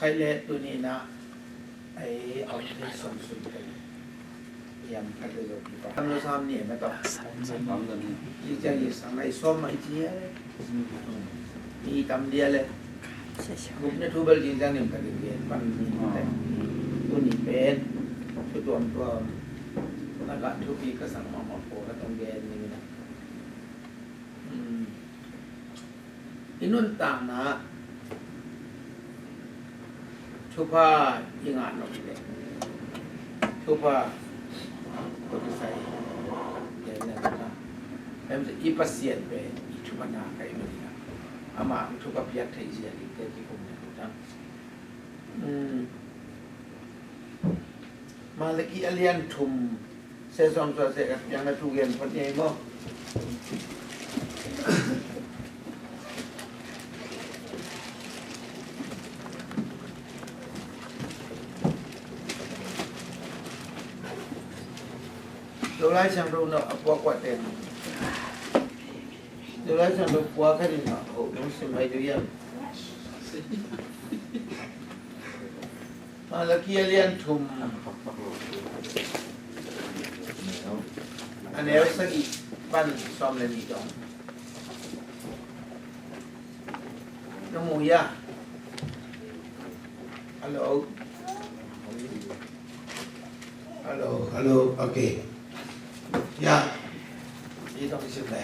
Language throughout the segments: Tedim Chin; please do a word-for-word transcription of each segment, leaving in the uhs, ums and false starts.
Khai le tuni na ei om thei sawm sum thei. Yam khat le zo kipa. Tam lo sam ni ma tawh. Sam lo ni. I ciang i sang ai sawm ai ci e. I tam dia le. Gupna thu bel i ciang nim ka ding gen pan ni te. Tuni pen thu tuamtuam. Na ka thupi ka sang mahmah ko ka tong gen ni na. I nuntakna thupha i ngah nop leh thupha tawh kisai gen leng na, em, i Pasian pen i thupha na ka i mah hi a, amah thupha piak theih zia dingte kikum leng na. Malaki a lian thum, se sawm sua se khat piang na thu gen phot ni ei maw? Zolai Siangtho no a puak kuah ten. Zolai Siangtho puak khat in a ho nong sim ai tu hiam? Malaki a lian thum, a neu sagih pan sawm le nih dong. Na mu hia? Hello. Hello, hello, okay. Ya. Hi tawh kisim le.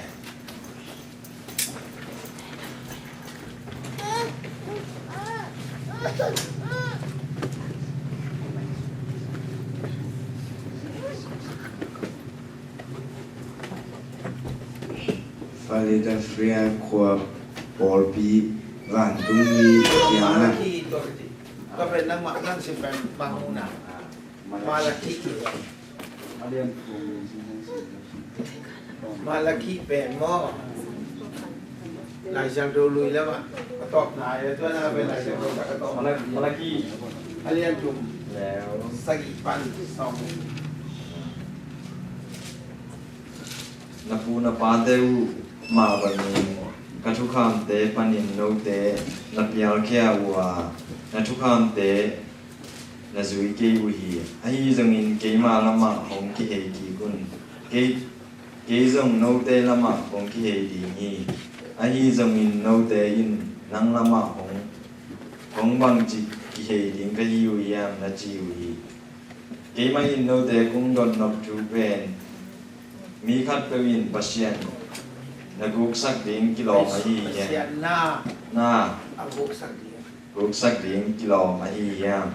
Philadelphia khua pawlpi vantungmi kiangah. Malaki tawh ka ti. Ka pen nangmah nang sim pen bang hong na. Malaki. Malaki pen maw? Lai Siangtho lui lamah a tawpna a, tua na pen Lai Siangtho tak a tawp. Malaki. A lian thum. Sagih pan sawm. Na pu na pate uh mah bangin ka thukhamte panin note na pialkhia uh a, na thukhamte na zui kei uh hi. Ahi zongin keima lamah hong kihei kik un. Kei, kei zong note lamah hong kihei ding hi. Ahi zongin note in nang lamah hong, hong bangci kihei ding ka hi uh hiam, na ci uh hi. Keimah in note kong dot nop thu pen mi khatpeuh in Pasian na guksak ding kilawm ahi hiam? Pasian na, na a guksak ding. Guksak ding kilawm ahi hiam?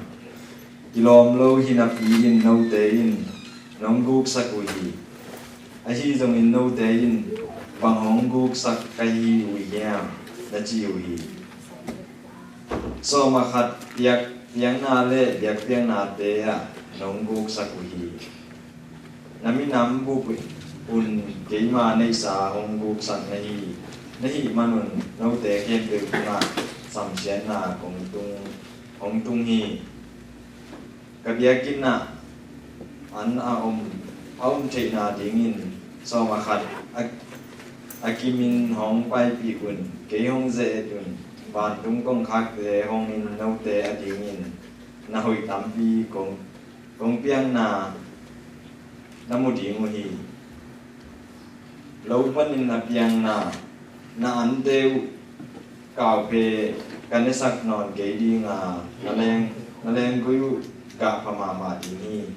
Kilawm lo hi napi-in note in nong guksak uh hi. Ahi zongin note in bang hong guksak ka hi uh hiam, na ci uh hi. Sawm a khat piak, piakna le biakpiaknate ah nong guksak uh hi. Na minam bup un keima neihsa hong guksak na hi, na hih manun note khempeuh tungah samsiatna kong tung, hong tung hi. Ka biakinn ah an a om, a om theihna dingin sawm a khat a, a kimin hong paipih un, kei hong ze-et un, vantung kongkhakte hongin note adingin na hoih tampi kong, kong piakna na mu ding uh hi. Lo panin na piakna, na ante uh kauphe ka nesak nawn kei ding a, na leng, na lenggui uh gahpha mahmah ding hi.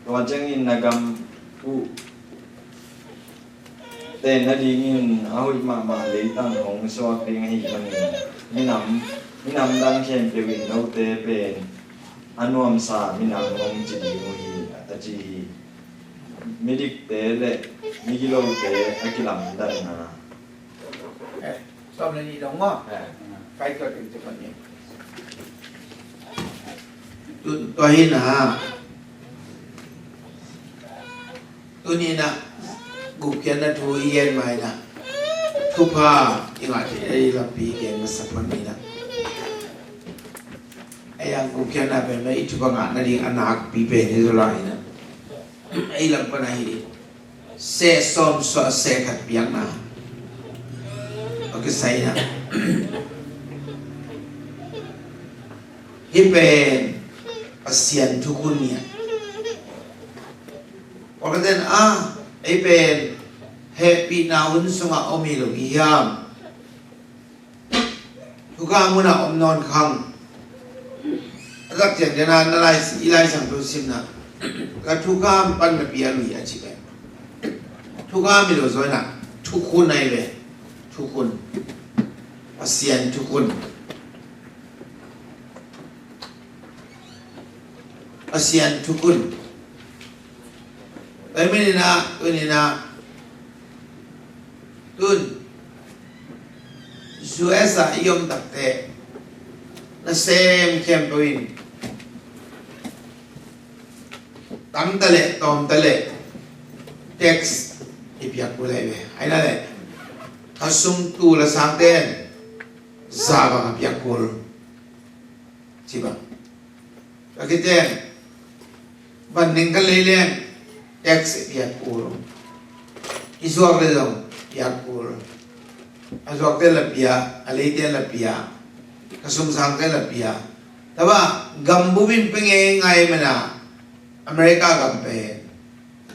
Tua ciangin na gam uh ten nadingin a hoih mahmah leitang hong suak ding ahih manin minam, minam dang khempeuh in note pen a nuamsa minam hong ci ding uh hi, a ci hi. Midikte le migilote a kilamdanna. Eh, sawm le nih dong maw? Eh. Kai tua ding te pan ni. Tu, tua hi na. Tuni na gupkhiatna thu i gen mai na. Thupha i ngah theih ei lampi i gen masa pan ni na. Ei ang gupkhiatna pen i thupha ngah nading a nakpi pen hi zaw lai na. Ei lam pan ahi ding. Se sawm suah se khat piakna. Ok, sai na. Ei pen Pasian thukhun ngiat. Pawlkhatte in, ah, ei pen hehpihna hun sungah om hi lo hi hiam? Thukham hunah om nawn khang. A tak ciang dena na lai, i Lai Siangtho simna, ka thukham pan na pia lui a ci pen thukham hi lo zaw inah, thukhun ahi ve. Thukhun. Pasian thukhun. Pasian thukhun. Tua hi maninah, tuninah, tun U S ah i om takteh nasem khempeuh in tam ta leh tawm ta leh tax i piak kul ahi ve. Ahi na leh, a sum tul a sangte in za bang a piak kul ci bang. Ka kiten, van ning ka lei leng tax i piak kul. I zuak le zong piak kul. A zuakte la pia, a leite la pia, ka sumsangte la pia. Taba, gambup in pia ngeingai mana, America gam pen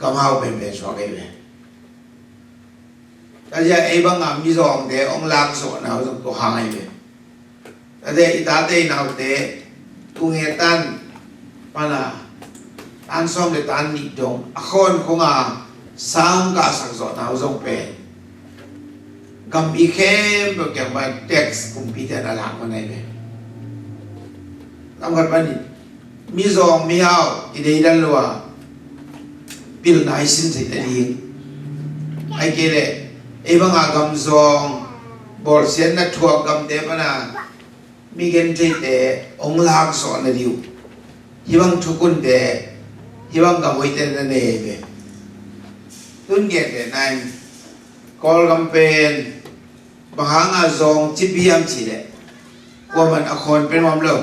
gamhau penpen suak ei ve. Tua zia ei banga mizawngte hong lakzawhna uh zong tua hang ahi ve. Tate i tate i naute tunge tan pana tan sawm le tan nih dong a khawn khonga sang kahsak zawhna uh zong pen gam i khempeuh kiang pan tax kumpite na lak man ahi ve. Lamkhat panin mizawng mihau i deidan lo a pilna i sin theih nading, ahih kei leh ei banga gamzawng bawlsiatna thuak gamte pana mi gentheite hong lakzawh nading uh hih bang thukhunte, hih bang gam hoihte na nei ve. Tun gentehna in Kawlgam pen bang hanga zawng cip hiam cih leh kuaman a khawn pia nuam lo.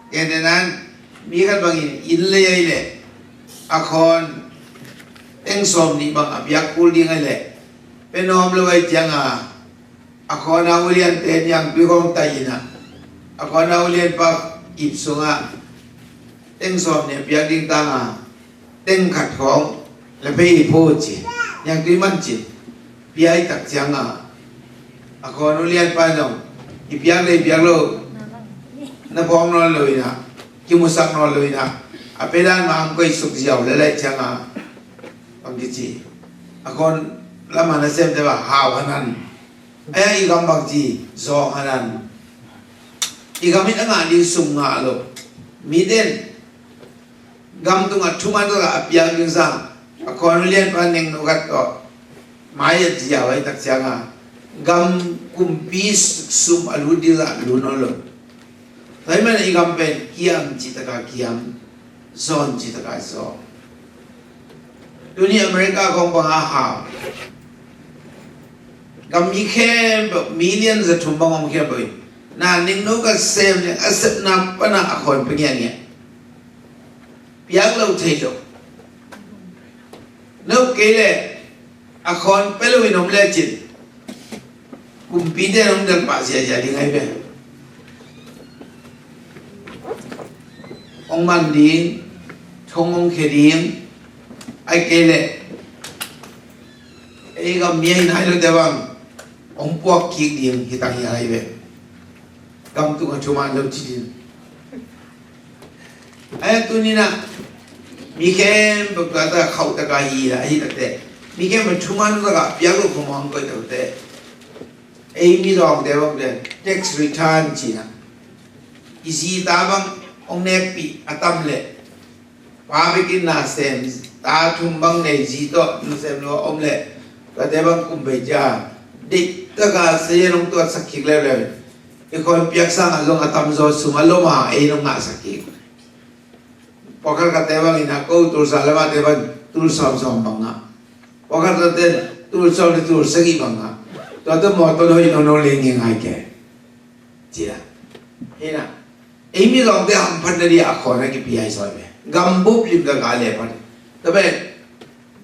Gentehna in mi khat bangin inn lei ahih leh a khawn teng sawm nih bang a piak kul ding ahih leh pia nuam lo ahih cianga a khawn a uliante niangtui khawng tai inah a khawn a ulianpa ip sungah teng sawm nih a piak ding tanga teng khat khawng la pei hi pho ci, niangtui man ci pia i tak cianga a khawn ulianpa in zong i piak le i piak lo na phawng nawn lo inah, kimusak nawn lo inah, a pia dan mah hong koih suk ziau le lai cianga bang kici, a khawn lamah nasemte bang hau hanan. Ahi a i gam bang ci zawng hanan. I gam in a ngah ding sum ngah lo. Mite in gam tungah thuman takah a piak ding sang a khawn ulianpa nengnu khat tawh mai a ziau ahih tak cianga gam kumpi sum a lut ding zah lut nawn lo. Tua ahih manin i gam pen kiam cih taka kiam, zawn cih taka zawn. Tuni America khawng banga hau gam i khempeuh million za thum bang om khempeuh in na nengnu khat sem leng a sepna pana a khawn pia ngiatngiat. Piak lo thei lo. Nop kei leh a khawn pia loin om lecin kumpite in hong delh pah ziahziah ding ahi ve. Hong man ding, thong hong khia ding, ahih kei leh ei gam mi ahi nai lote bang hong puak kik ding hi tang hi ahi ve. Gam tungah thuman lo ci ding. Ahi a tuninah mi khempeuh tua taka khauh taka hi la ahi takte mi khempeuh thuman lo taka piak lo khawmang koih takte ei mizawngte bang pen tax return cinah i zita bang hong nekpih a tam leh pa bikin nasem ta thum bang nei zi tawh nasem lo a om leh tuate bang kum bei cia deih taka sayen hong tuatsak kik leuleu. I khawn piak sangah zong a tamzaw sum a lom a ei nong ngahsak hi. Pawlkhat khatte bangin a ko tulsa lamahte bang tul sawmsawm bang ngah. Pawlkhat khatte tul sawm le tul sagih bang ngah. Tua tawh mawtaw hoih nono lei ngai ke. Cia hi na. Ei mizawngte hamphatna dih a khawn a kipia hi sawi ve. Gambup limtak a leh phat. Tua pen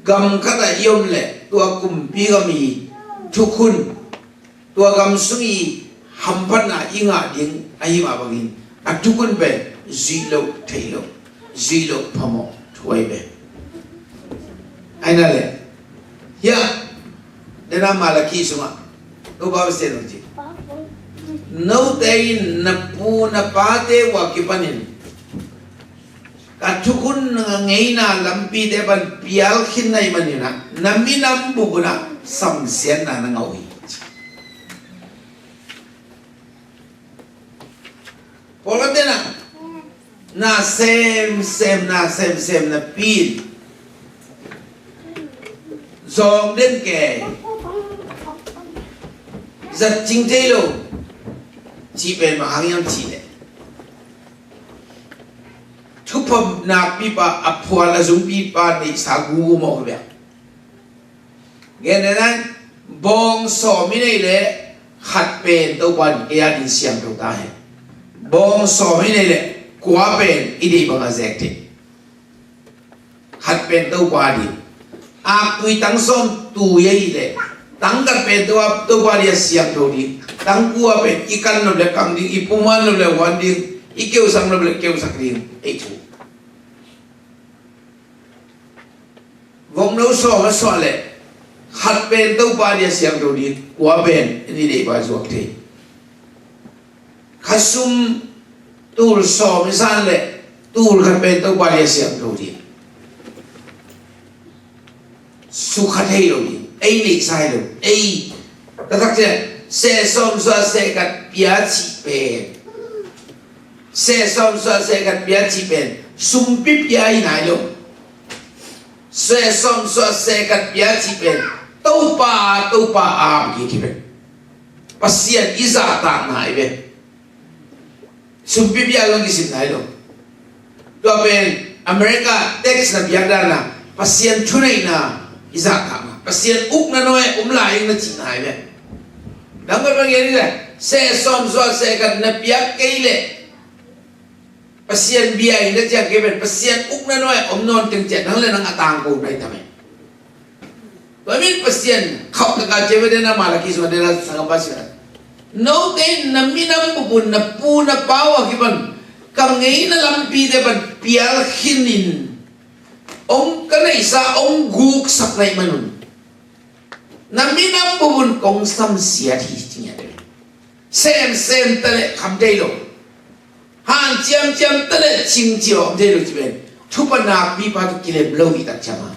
gam khatah i om leh tua kumpi gam i thukhun, tua gam sung i hamphatna i ngah ding ahi mah bangin a thukhun pen zuih loh theih loh, zuih loh phamawh thu ahi ve. Ahi na le, hiah dena Malakhi sungah Topa Pasian in ci, note in na pu na pate uh a kipanin ka thukhun na ngeina lampite pan pial khin na hih manin ah na minam bup un ah samsiatna na ngah uh hi. Pawlkhatte na, na semsem, na semsem na pin zawng den kei, zat cing thei lo cih pen bang hang hiam cih leh, thupha nakpipa, a phual a zungpipa neihsa gugu mawk hi bek. Gen le nai, bawng sawm i neih leh khat pen Topa in kei a ding siangtho ta hen. Bawng sawm i neih leh kua pen i deih bang a zek thei. Khat pen Topa ding. Aktui tang sawm tui a hih leh tang khat pen Topa, Topa ding a siangtho ding. Tang kua pen i kan nop leh kan ding, i pumhuan nop leh huan ding, i keusak nop leh keusak ding. Ei thu. Vomno sawm a suah leh khat pen Topa ding a siangtho ding, kua pen i deih bang a zuak thei. Khasum tul sawm i san leh tul khat pen Topa ding a siangtho ding. Sukha thei lo ding, ei neihsa hi lo, ei taktak ciang seh sawm suah seh khat pia cih pen, seh sawm suah seh khat pia cih pen sumpi pia hi nai lo. Seh sawm suah seh khat pia cih pen Topa, Topa a kik hi pen Pasian i zahtakna hi pen. Sumpi pia zong kisim nai lo. Tua pen America tax na piak dan a Pasian thuneihna i zahtakna, Pasian ukna nuai om lai ing na cihna hi pen. Nang pen bang gen hi leh seh sawm suah seh khat na piak kei leh Pasian bia hi na ciang kei pen Pasian ukna nuai om nawn teng ciang nang le nang a tangko nai ta mai. Tua min Pasian khauh taka cia ve dena Malakhi sungah dena sangapa singah, note in na minam bup un na pu na pa uh a kipan ka ngeina lampite pan pial khinin hong ka neihsa hong guksak na hih manun na minam bup un kong samsiat hi, ci ngiat ve. Semsem ta leh kham thei lo. Hanciamciam ta leh cingci awm thei lo ci pen thupha nakpipa tawh kilem lo hi tak ciang a.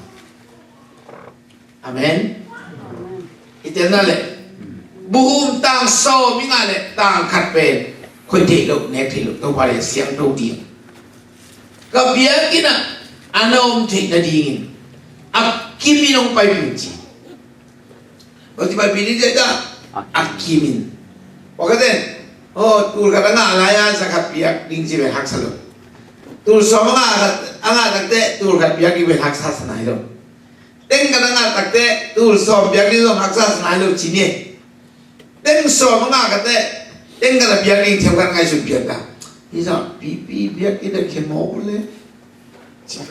Amen. I telna leh buhum tang sawm i ngah leh tang khat pen khoih theih loh, nek theih loh, Topa leh siangtho ding. Ka biakinn ah a na om theih nadingin a kimin hong paipih un ci. Bangci paipih ding ci a, a kimin. Pawlkhatte, aw, tul khat a ngah lai-a za khat piak ding ci pen haksa lo. Tul sawm a ngah khat, a ngah takteh tul khat piak ding pen haksa sa nai lo. Teng khat a ngah takteh tul sawm piak ding zong haksa sa nai lo ci ni. Teng sawm a ngah khatteh teng khat a piak ding themkhat ngaihsun piak ta. Hi zah pipi piak ding a khia mawk le. Ci.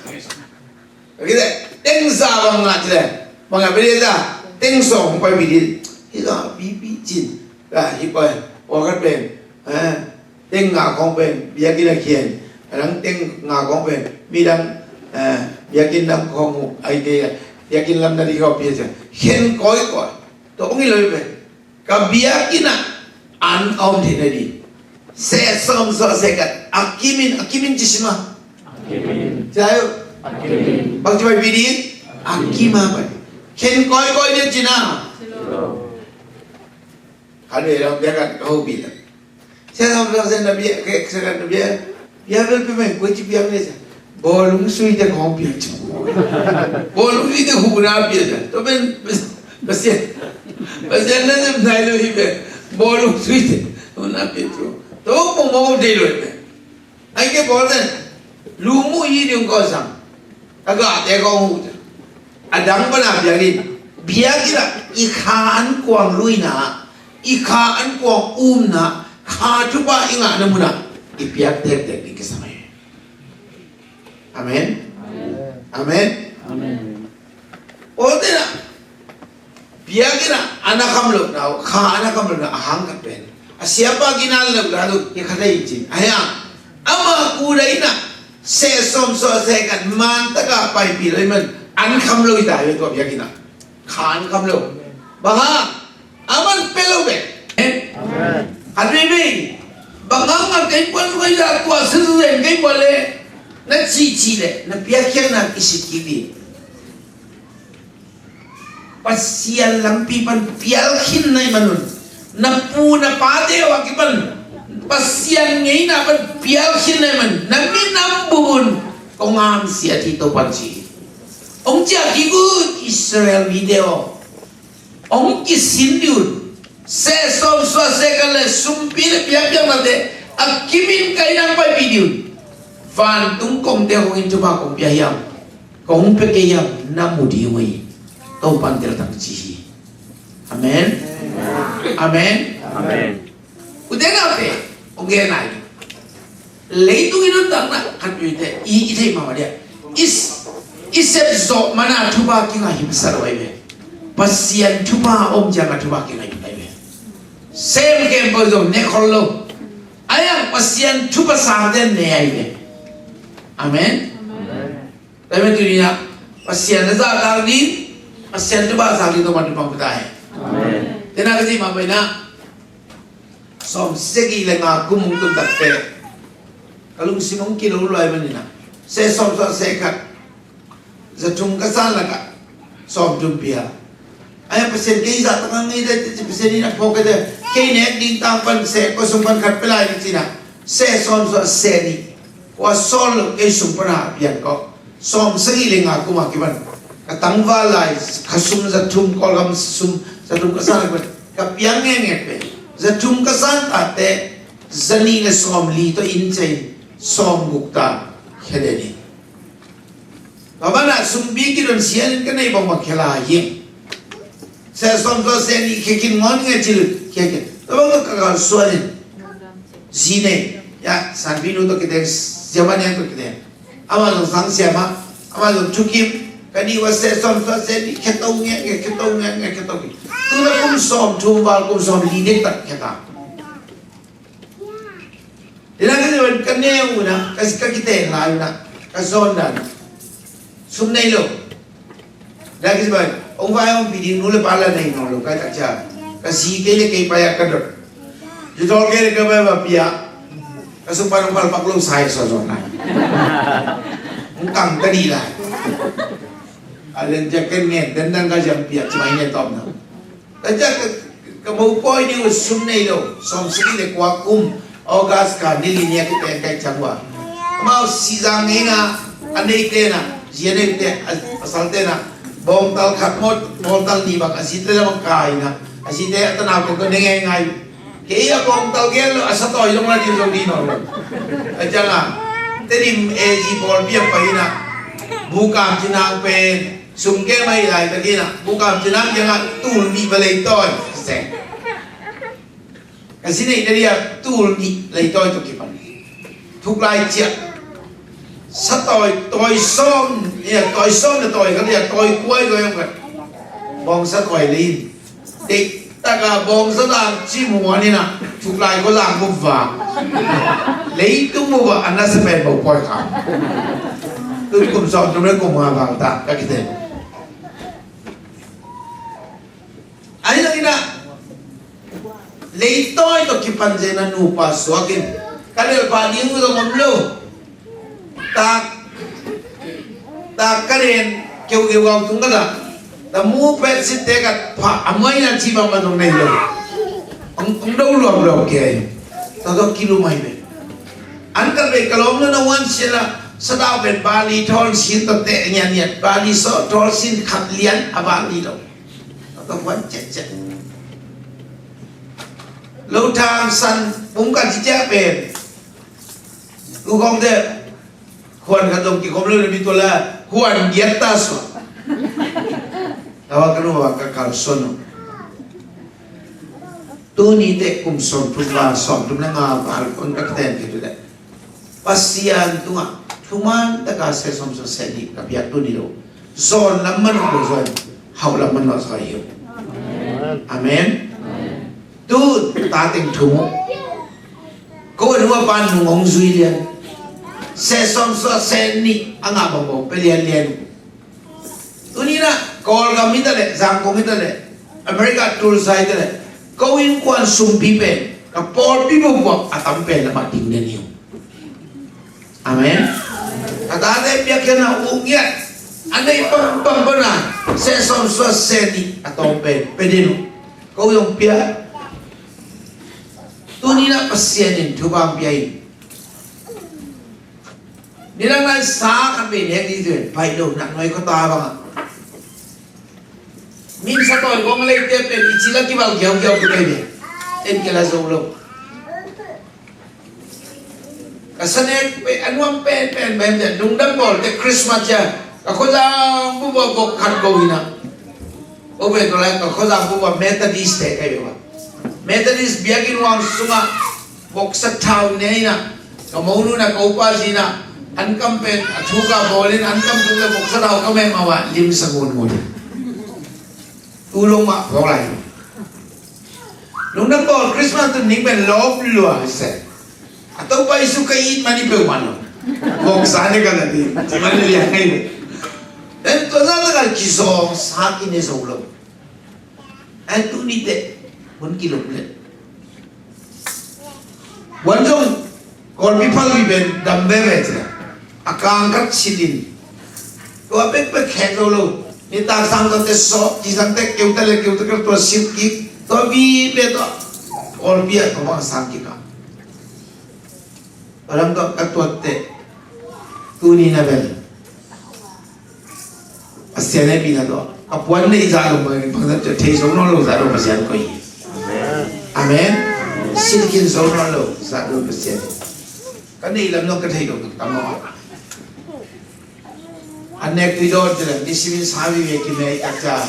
Teng za bang ngah ci leh bang ngah pi ding za, teng sawm hong pai pi ding. Hi zah pipi cin. Hi pai, pawlkhat pen, eh, teng nga khawng pen biakinn a khian, a dang teng nga khawng pen midang, eh, biakinn lam khawng uh, ai kei a biakinn lam na ding khawng pia ciang khen kawikawi. Tua bang hi lo hi pen ka biakinn ah an a om theih nading. Seh sawm suah seh khat a kimin, a kimin ci sim a. A kimin. Ci lai uh. A kimin. Bang ci pai pi ding? A kim a pai. Khen kawikawi ding ci na. Khat vei lam biakinn ka hopih leh, sia sam sam sia na bia, ke sia na bia, bia bel pe mai koi ci bia ne sia. Bawlung sui te khawng bia ci. Bawlung sui te hu na bia sia. To pen Pasian, Pasian na sem nai lo hi pen. Bawlung sui te hu na bia ci. To pong mo de lo hi pen. Ai ke bawl zen, lu mu hi ding kawsang. A gate kawng hu zen. A dang pana biakinn, biakinn ah i kha an kuang luina, i kha an kuang umna, kha thupha i ngahna munah i piak tektek ding kisam hi. Amen. Amen. Amen. Aw tena biakinn ah a na kham lohna uh, kha a na kham lohna a hang khat pen A siapa kinan lo la lo hi kha thei cin. Ahi a, ama kuda inah seh sawm suah seh khat man taka paipih lo i man an kham lo i ta hi tua biakinn ah. Khan kham lo. Bang hang? A man pia lo bek. Amen. Khat veivei. Bang hang a kei puan kei la tua sesen kei puan le na cihcih le na piakkhiatna i sit kik ding. Pasian lampi pan pial khin na hih manun, na pu na pate uh a kipan Pasian ngeina pan pial khin na hih man na minam bup un kong amsiat hi Topan ci hi. Hong ciah kik un Israel mite aw. Hong kisin dih un. Seh sawm suah seh khat le sumpi le piakpiaknate a kimin ka inn ah paipih dih un. Vantung kongte hong in thupha kong pia hiam? Kong pia kei hiam? Na mu ding uh hi. Topan teltang ci hi. Amen. Amen. Amen. Ute naute, hong gen nai. Leitung i nuntakna khat veite i, i theih mahmah dia. I, i sep zawh mana thupha kingai hi masa lo ahi ve. Pasian thupha om cianga thupha kingai hi ahi ve. Sem khempeuh zong ne khol lo. Ahi hang Pasian thupha sangte ne ahi ve. Amen. Amen. Tua ahih manin tuni-in ah Pasian na zahtak ding, Pasian thupha zahtak ding Topan thupha pia ta hen. Amen. Tena ka cih mah bang inah sawm sagih le nga kum hong tun takte ka lungsim hong kilo lua ahih manin ah seh sawm suah seh khat, za thum ka san lakah sawm thum pia. Ahi a Pasian kei zahtak a ngei dai teh ci Pasian in a phawk kei dai. Kei nek ding tang pan seh kua sung pan khat pia lai ding ci-in ah seh sawm suah seh nih. Kua sawl lo kei sung pan a pian kawh. Sawm sagih le nga kum a kipan ka tangval lai kha sum za thum, Kawlgam sum za thum ka san lai kipan ka piang ngekngek pen. Za thum ka san tate za nih le sawm li tawh inn ciah in sawm guk ta khia den hi. Tua banah sumpi kidon sian in ka neih bangmah khia lai hi. Seh sawm suah seh nih khia khin ngawn nge cil khia khin. Tua bang tawh ka kalsuan in zi nei. Ya, sanpi nu tawh kiteng, ziaman yang tawh kiteng. Amah zong sang siamah, amah zong thukim. Ka nih uh a seh sawm suah seh nih khia to nge, nge khia to nge, nge khia to nge. Tu na kum sawm thum val kum sawm li dek tak khia ta. Tena ka zia ban ka neu una, ka, ka kiteng lai una, ka zawn dan sum nei lo. Da ka zia ban hong vai hong pi ding nu le pa la nei nawn lo, ka tak cia ka zi kei le kei pai a ka dot. Zi tawl kei le ka pai ba pia. Ka sung pan hong pal pak lo sai saw zawn lai. Hong kang ka dih lai. A len cia ken ngen den dan ka ziam pia ci mai ngen tawm na. Ka cia ka, ka mopawi ding uh sum nei lo, sawm sagih le kua kum, August kha ni li ni a kiteng kai ciang uh a. Amau sihzang ngeina a neite na, zi a neite, a, a salte na, bawngtal khat maw, bawngtal nih bang a zite lamah kai na, a zite a tanau teng tawh ne ngeingai. Kei a bawngtal gen lo, a satawi zong la ding zong ding nawn lo. A ciang a, Tedim A G pawlpi a pai na, bukam cinang pen, sum kei mah hi laitakin ah, bukam cinam kiangah tul nih va leitawi seh. Ka zi neih na dia tul nih leitawi tawh kipan thuklai ciah. Satawi tawi sawm, ia, tawi sawm na tawi khat ia, tawi kuai tawi om khat. Bawngsa tawi lei in. Deih taka bawngsa dang cim huan in ah thuklai kua lang bup va. Leitung bup ah a nasa pen bo pawi kha. Tun kum sawm tum le kum nga val ta ka kite. Ahi zongin ah leitawi tawh kipan zen a nupa suak in ka lelpha ding uh zong om lo. Tak, tak ka len keukeu gau tung ka dah. Tamu pet sitte ka pha a muaina ci bangmah zong nei lo. Hong, hong do luam luam kei. Tua tawh kilum ahi ve. An ka bei ka lawm lo na huan sia la sadau pen bali thawl sin tawh teh ngian ngian, bali sawh thawl sin khat lian a bali lo. Ka huan ciatciat. Lo thang san pum ka ci ciah pen. Tu kong te huan ka dong kikhom lo le mi tua la huan giat ta sua. Tawa ka nu wa ka kal son. Tuni te kum sawm thum val sawm thum le nga val kon ka ten ki tu le. Pasian tungah thuman taka seh sawm sawm seh nih ka piak tuni lo. Zawn lam man lo zawn, hauh lam man lo zawn hi. Amen. Tu Tun ta teng thum uh. Ko a nu a pa nung hong zui lian. Seh sawm sua seh nih a ngah bangbang pia lianlian uh. Tuni-in ah Kawlgam hi ta leh, Zangkong hi ta leh, America Tulsa hi ta leh, ko innkuan sumpi pen ka pawlpi buakbuak a tam pen lamah ding den hi uh. Amen. A tate piakkhiatna uh ngiat a neih pampam pana seh sawm sua seh nih a tawm pen pia den uh. Ko zong pia. Tuni-in ah Pasian in thupha pia in. Nidang lai sa khat vei nek ding ci ven, baih lo, nak nuai khuata bangah. Min sa tawi kong leite pen i ci la kival giaugiau kei ve. En kei la zo lo. Ka sa nek ve a nuam penpen pen pen lungdam bawlte Christmas cia ka khuazang bup a vok khat go hi na. Ko ve ko lai ka khuazang bup a Methodist te kei ve ua. Methodist biakinn huang sungah voksa thau ne in ah, ka monu in ah ka upa ci in ah, an kam pen a thuk a bawl in an kam tung le voksa thau ka meh mah ua, limsa ngun ngun. Tu lo mah phawk lai. Lungdam bawl Christmas tu ning pen lawp lua se. A Topa Jesu ka it mah ni peuhmah lo. Voksa ne ka la ding. Ci mah ni liang ngai. Then tua zah tak a kizawng sa kine zo lo. Ai, tuni teh hun kilum le. Wan zong Kawlpi phalbi pen dam veve ci a, a kangkhat cil in. Tua bekbek khek zo lo. Nitak sang tua teh sawh, ci sang teh keu ta le keu ta keu tua sip kik. Tua vive tua Kawlpi ah tua bang sang kik a. Tua lam tua ka tuat teh tuni na bel Pasian hehpihna tawh ka puan neih zah dong, bangzah thei zo nawn lo zah dong Pasian koih hi. Amen. Silh khin zo nawn lo zah dong Pasian. Ka neih lam dong ka thei dong tam lo. An nek tui dawn te lam nisimin sa vive kimei tak ca.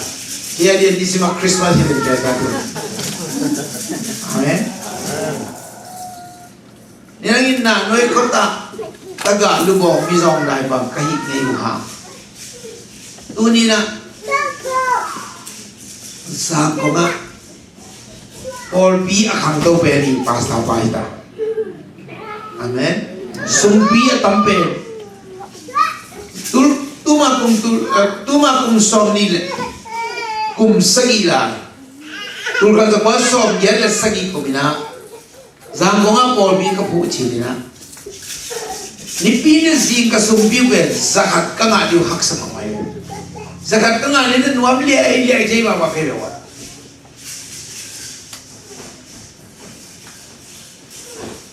Hia lian nisim a Christmas hi den ka tu. Amen. Niangin na nuai kota taga lubawng mizawng dai bang ka hih ngei uh ha. Tuni na Zangkong ah pawlpi a khangto pen i pastor pa hi ta. Amen. Sumpi a tam pen tul tuma kum tul eh, tuma kum sawm ni le kum sagih lai. Tul khat zakua sawm giat le sagih kum ina Zangkong ah pawlpi ka phuh cil ina nipi ni zing ka sumpi pen zakhat ka ngah diu haksa mahmah hi. Zakhat ka ngah ni na nuam liailiai thei mahmah kei lo ah.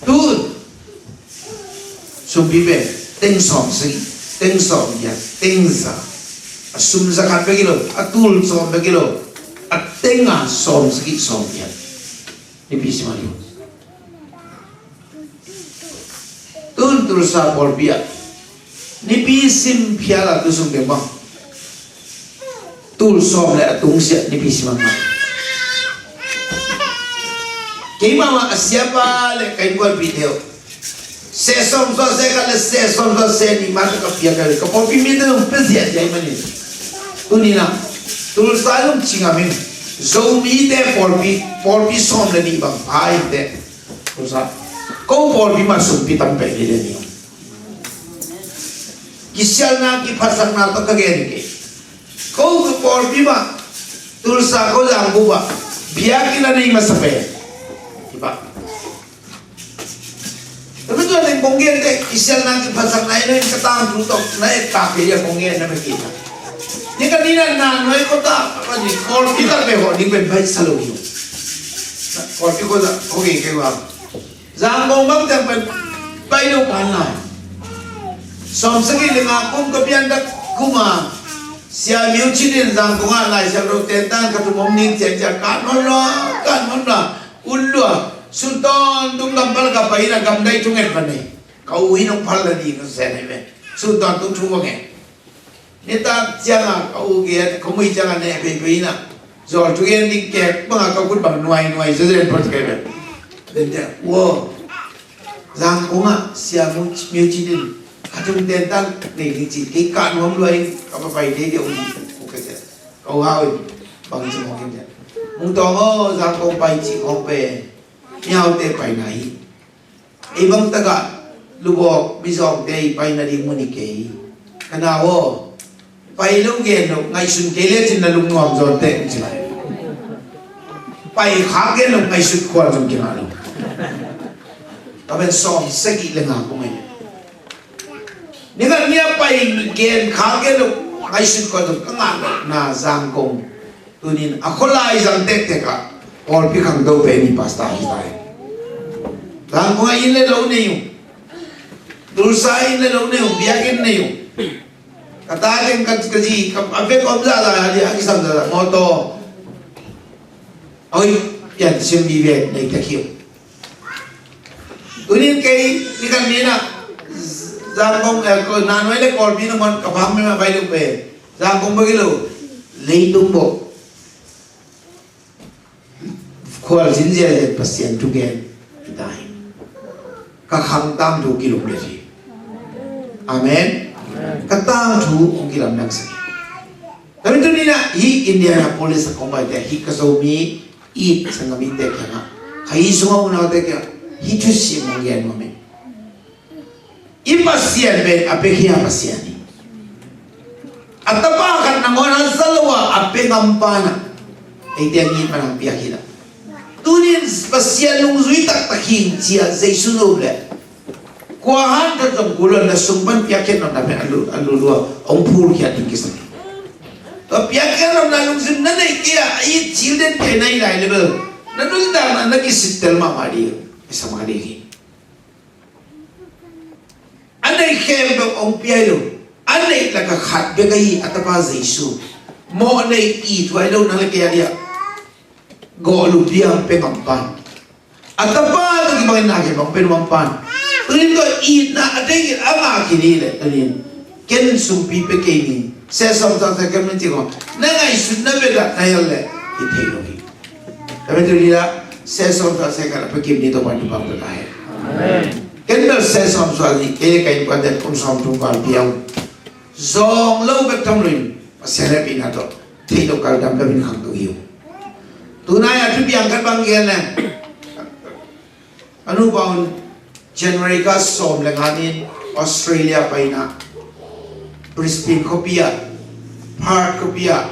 Tun sumpi pen teng sawm sagih, teng sawm giat, teng za. A sum zakhat bek hi lo, a tul sawm bek hi lo, a teng a sawm sagih sawm giat. Nipi sim a liu. Tun Tulsa pawlpi ah nipi sim phial a tu sung teng bang tul sawm le a tung siah nipi sim a ngah. Keimah mah a siapa le ka innkuanpihte uh seh sawm sua seh khat le seh sawm sua seh nih mah ka piak ka pawlpi mite zong pia ziahziah hi manin. Tuni na Tulsa zong cingam in Zomite pawlpi pawlpi sawm le nih bang pha in teh. Ko pawlpi mah sumpi tam pen hi le ni. Kisialna kiphatsakna tawh ka gen hi kei. Ko pawlpi mah Tulsa ko zangbup ah biakinn a nei masa pen. Kipak. Tapi tuan in kong gen teh kisialna kiphatsakna in ka tangthu tawh na et tak kei a kong gen na mah kei. Ni ka ni na na nuai kota ka ni Kawlpi tak pe ho ni pen bai sa lo ni. Kawlpi ko za ko gen kei wa. Zangkong bang teng pen pai lo kan lai. Sawm sagih le nga kum ka pian tak kum a Sia Miu Cin in Zangkong ah Lai Siangtho tentan ka tum om ning ciangciang ka non lo, ka non lo. Un lua, sun tawntung gam pal ka pai in a gam dai thungen pan nei. Ka u hi nong phal la ding ka sen hi ve. Sun tawntung thu va ngen. Nitak ciangin ka u gen, ka mui ciangin ne pei pei na. Zol thu gen ding kek bang a ka kut bang nuai nuai zazen phot kei ve. Den dia, wo. Zangkong ah Sia Mu, Miu Cin in. Ka tung tentan nei ding ci, kei ka nuam lua in, ka pa pai dei dia u ni. Ka u hau in, bang ci mawk in dia. Mungtawng aw, Zangkong pai cih khawng pen mihaute paina hi. Ei bang takah lubawk mizawngte i paina ding mun hi kei hi. Ka nau aw, pai lo gen lo, ngaihsun kei lecin na lungnuam zaw teh, ci lai. Pai khak gen lo, ngaihsut khual zong kingah lo. Ka pen sawm sagih le nga kong hi. Ni khat ni a pai gen khak gen lo, ngaihsut khual zong ka ngah lo na Zangkong. Tunin a khualai zang tektek ah pawlpi khangto pen i pastor hi ta hi. Zangkong ah inn le lo nei uh. Tulsa inn le lo nei uh, biakinn nei uh. Ka ta teng ka, ka zi, ka, a vek om zahzah a di a kisam zahzah mawtaw. Oi, pian sim vive nei tek hi uh. Tunin kei ni kan ni na Zangkong, eh, ko, na nuai le Kawlpi na mon ka phang mi ma bai lo pe. Zangkong bagi lo. Leitung bo. Khual zin ziahziah Pasian thugen kita hi. Ka khang tangthu kilum le hi. Amen. Ka tangthu hong kilam nak sa hi. Tapi tu ni na hi Indianapolis a kong bai te hi ka Zomi i sangami te kiangah, ka hi sunga unaute kiangah hi thusim hong gen nuam hi. I Pasian pen a pia khia Pasian hi. A tapa khat nangawn a za lo a a pia ngam pa na eite a ngit man a pia khia. Tunin Pasian nungzui taktak hi ing ci a Jesu zo le kua hanthawn zong kul lo na sung pan piakkhiat nopna pen a lu, a lulua hong phulkhiat ding kisam. Tua piakkhiat nopna lungsim na neih kei a, a it cil den kei na hi lai le bel na nuntakna na kisittel mahmah ding, kisam a ding hi. A neih khempeuh hong pia hi lo. A neih laka khat bek ahi a tapa Jesu. Mawh neih it huai lo nang le kei a diah gawh lup diam pe ngam pan. A tapa tawh kibangin na kei bang pe nuam pan. Tunin tua itna a dengin a ngah khin hi leh tunin ken sumpi pe kei ni. Seh sawm sawm seh kem ni ci kong na ngaihsutna bek ah na hial leh hi thei lo hi. Ka bek tu ni la seh sawm sawm seh khat a pe kim ni Topa ni bang pe ka he. Amen. Ken bel seh sawm sawm ni kei le ka innkuante kum sawm thum val piau. Zawng lo bek tham lo in Pasian hehpihna tawh thei lo kal dam dam in khangto hi uh. Tunai a thupiang khat bang gen leh a nupa un January ka sawm le nga ni in Australia paina Brisbane khuapi ah, Perth khuapi ah,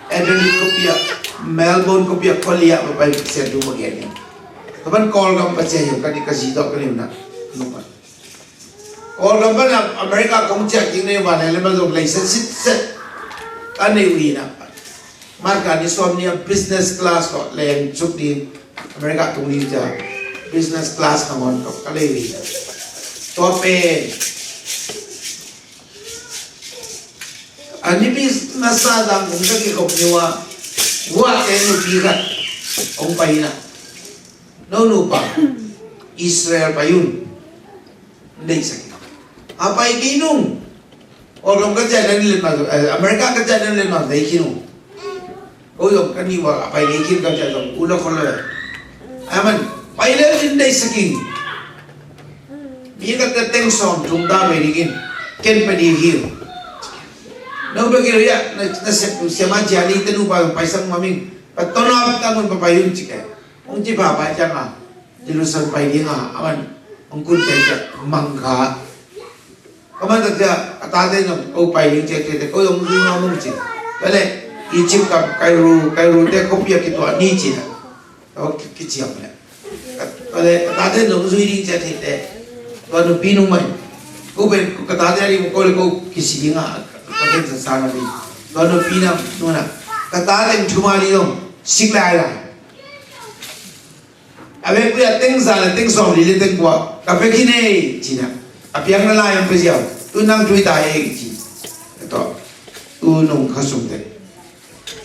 Adelaide khuapi ah, Melbourne khuapi ah, khuali ah va pai Pasian thu va gen hi. Ka pan Kawlgam pa cia hi uh, ka ni ka zi tawh ka ni uh na nupa. Kawlgam pan a America kong ciah kik nei uh, van le le ma zong leisa sitset a nei uh hi na. Marka ni sawm ni a business class tawh leng cuk ding America tung ding cia business class nangawn tawh ka lei uh hi. Tua pen a nipi masa Zangkong ka kikhop ni uh a guahte nupi khat hong pai hi na. No nupa Israel pai un. Deihsak hi. A pai kei nung. Awlgam ka ciah nan len ma, eh, America ka ciah nan len ma dei khin uh. Ko zong ka ni wa a pai dei khin ka ciah zong u la khol la. Amen. Pai le in deihsak hi. Mi ka te teng sawm thum ta pai ding in ken pai ding hi. No bek hi lo ya na, na siam, siam a ciah ni te nupa pai sang ma ming. Pa tonawp ta ngun pa pai un ci ke. Hong ci pha pai ciang a Jerusalem pai ding a, a man hong kun ciang ciang mang kha. Ka man tak ciang a tate zong ko pai ding ciang ciang ko zong zui ngam ung ci. Bale Egypt kam Cairo, Cairo te khuapi a kituah ni ci na. Ka ki, kiciam le. Bale a tate zong zui ding ciang ciang te. Tua nupi nu mai. Ko pen ka tate a ding ko le ko kisi ding a. Ka pen sa sa na ding. Tua nupi na nu na. Ka tate thuma ding zong sik lai lai. A vekpi a teng za le teng sawm li le teng kua ka pia khin ei ci na. A piakna lai hong pia ziau. Tu nang tui ta ei ci. Tawh tu nung khasum te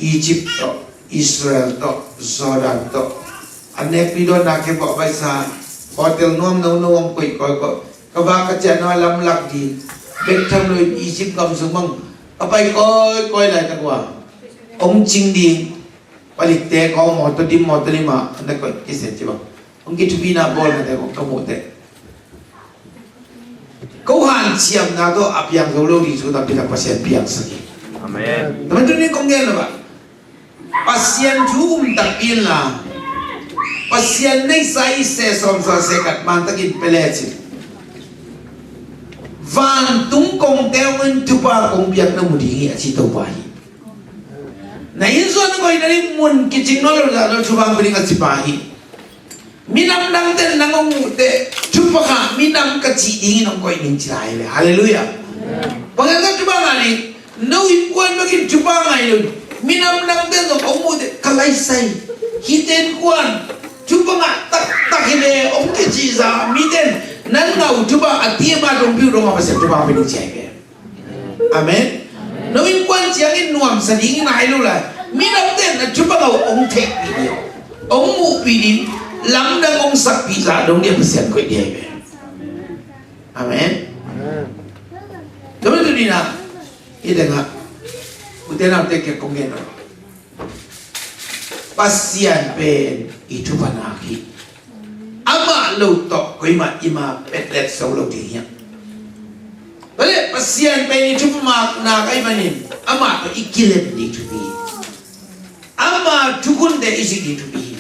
Egypt tawh Israel tawh Jordan tawh a nekpi dawn na khe bawh baisa hotel nuam no no hong koih kawikawi. Ka vak ka ciah no a lamlak di bek tham lo in Egypt gam sung bang ka pai kawikawi lai tak ua hong cing ding. Palikte kong mawtaw dim mawtaw lim ah na koih kisia ci bang hong kithupi na bawl na te kong ka muh te. Ko hanciamna tawh a piang zo lo ding cu tampi tak Pasian piangsak hi. Amen. Tama tu ni kong gen lo ba. Pasian thu um tak inla, Pasian neihsa i seh sawm suah seh khat man takin pia lecin, vantung kongte hong in thupha kong piak na mu ding hi, a ci Topa hi. Na inn zuan na koih nading mun kicing nawn lo zah lo thupha hong pia ding a ci pa hi. Minam dangte'n nang hong muh teh thupha kha minam ka cih dingin hong koih ning ci lai ve. Halleluiah. Bang hang ka thupha ngah ning, no innkuan bek in thupha ngah hi lo. Minam dangte'n zong hong muh teh ka laisai, hihte innkuan thupha ngah taktak hi ve hong kicih zah mite'n nang ngah uh thupha a ti a ma dong piu dong a Pasian thupha hong pia ning ci hi ve. Amen. No innkuan ciangin nuamsa ding nai lo lai. Minamte na thupha ngah uh hong theihpih ding, hong muhpih ding, lamdang hong sakpih zah dong ding a Pasian koih ding hi ve. Amen. Amen. Tua manin tuni-in ah, i dang ah, ute naute kiang kong gen uh, Pasian pen i thupha nak hi. Amah lo tawh koimah i ma petlet so lo ding hi. Tua leh Pasian pen i thupha nak ahih manin amah tawh i kilem ding thupi hi. Ama thukhunte i zik ding thupi hi.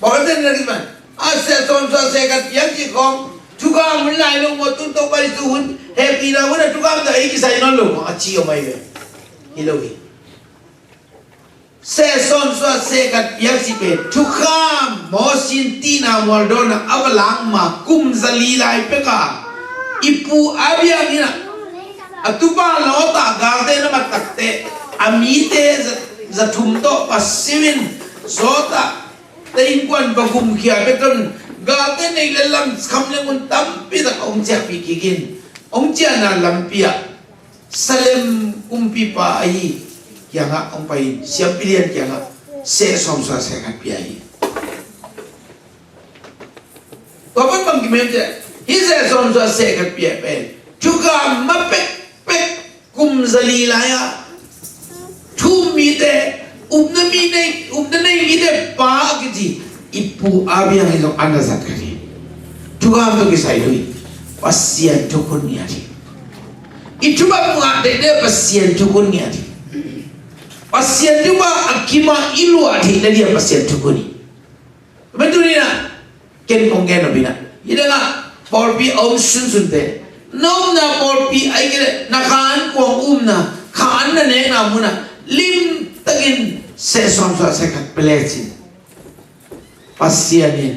Paul ten na ri man a seh sawm suah seh khat piak cih khawng thukham hun lai lo maw, tun Topa Jesu hun hehpihna hun a thukham tawh ei kisai nawn lo maw a ci om ahi ve. Hi lo hi. Seh sawm suah seh khat piak cih pen thukham, Moses in tihna mualdawnna a va lak ma kum za li lai pek a, i pu Abraham in ah a tupa Lot ah galte na mat tak teh a mite za, za thum tawh va simin Sodom te innkuan va gumkhia pek tawh, galte neih le lam kham le ngun tampi tak a hong ciahpih kik in, hong ciahna lampi ah Salem kumpipa ahi kiangah hong pai in siampi lian kiangah seh sawm suah seh khat pia hi. Tua pan bang kimen ciah, hih seh sawm suah seh khat pia pen thukham ma pekpek kum za li lai-ah thu-um mite, upna mi nei, upna nei mite pa a kici i pu Abraham hi zong a na zat khat hi. Thukham tawh kisai lo hi. Pasian thukhun ngiat hi. I thupha ngah deih ding Pasian thukhun ngiat hi. Pasian thupha a kim ah i luah theih nading Pasian thukhun hi. Tua manin tuni-in ah ken kong gen nop in ah, hih dang ah pawlpi a om sunsunte, na omna pawlpi ahih kei leh na kha an kuang umna, kha an na nekna mun ah limtakin seh sawm suah seh khat pia lecin Pasian in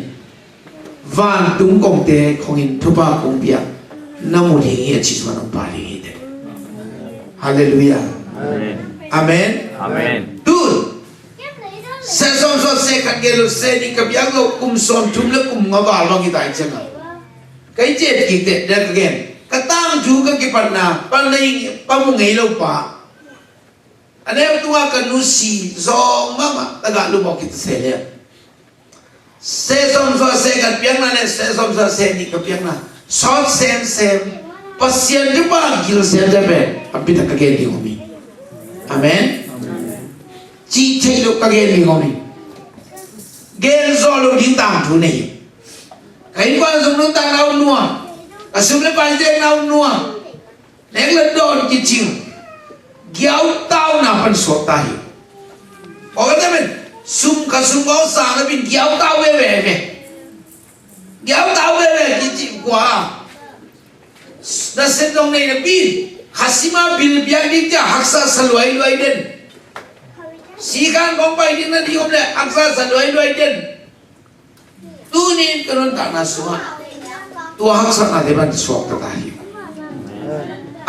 vantung kongte khawng in thupha kong piak na mu ding hi, a ci suan hong pia ding hi teh. Halleluiah. Amen. Amen. Amen. Tu seh sawm suah seh khat gen lo, seh nih ka piak lo, kum sawmthum le kum nga val bang hi ta hi ciang a, ka i ciat kik teh dang ka gen, ka tangthu ka kipatna pa nei, pa mu ngei lo pa, a neu tungah ka nusia zawng mahmah, tagah lum awk hi ta se leh. Seh sawm suah seh khat piakna le seh sawm suah seh nih ka piakna sawt semsem, Pasian thupha gil semsem pen a bitak ka gen ding om hi. Amen. Cih theih loh ka gen ding om hi. Gen zawh loh ding tangthu nei hi. Ka innkuan zong nuntakna om nuam, ka sum le pai zekna om nuam, nek le dawn kicing, giautauna pan suak ta hi. Aw ka temen sum, ka sum kong sang na pen giautau veve ve. Giautau veve kicing kua, nasep zong nei na pen khasima bil biak ding tia haksa sa luailuai den. Sikan kong pai ding na ding om le haksa sa luailuai den. Tunin ka nuntakna sungah tua haksatnate pan suakta ta hi.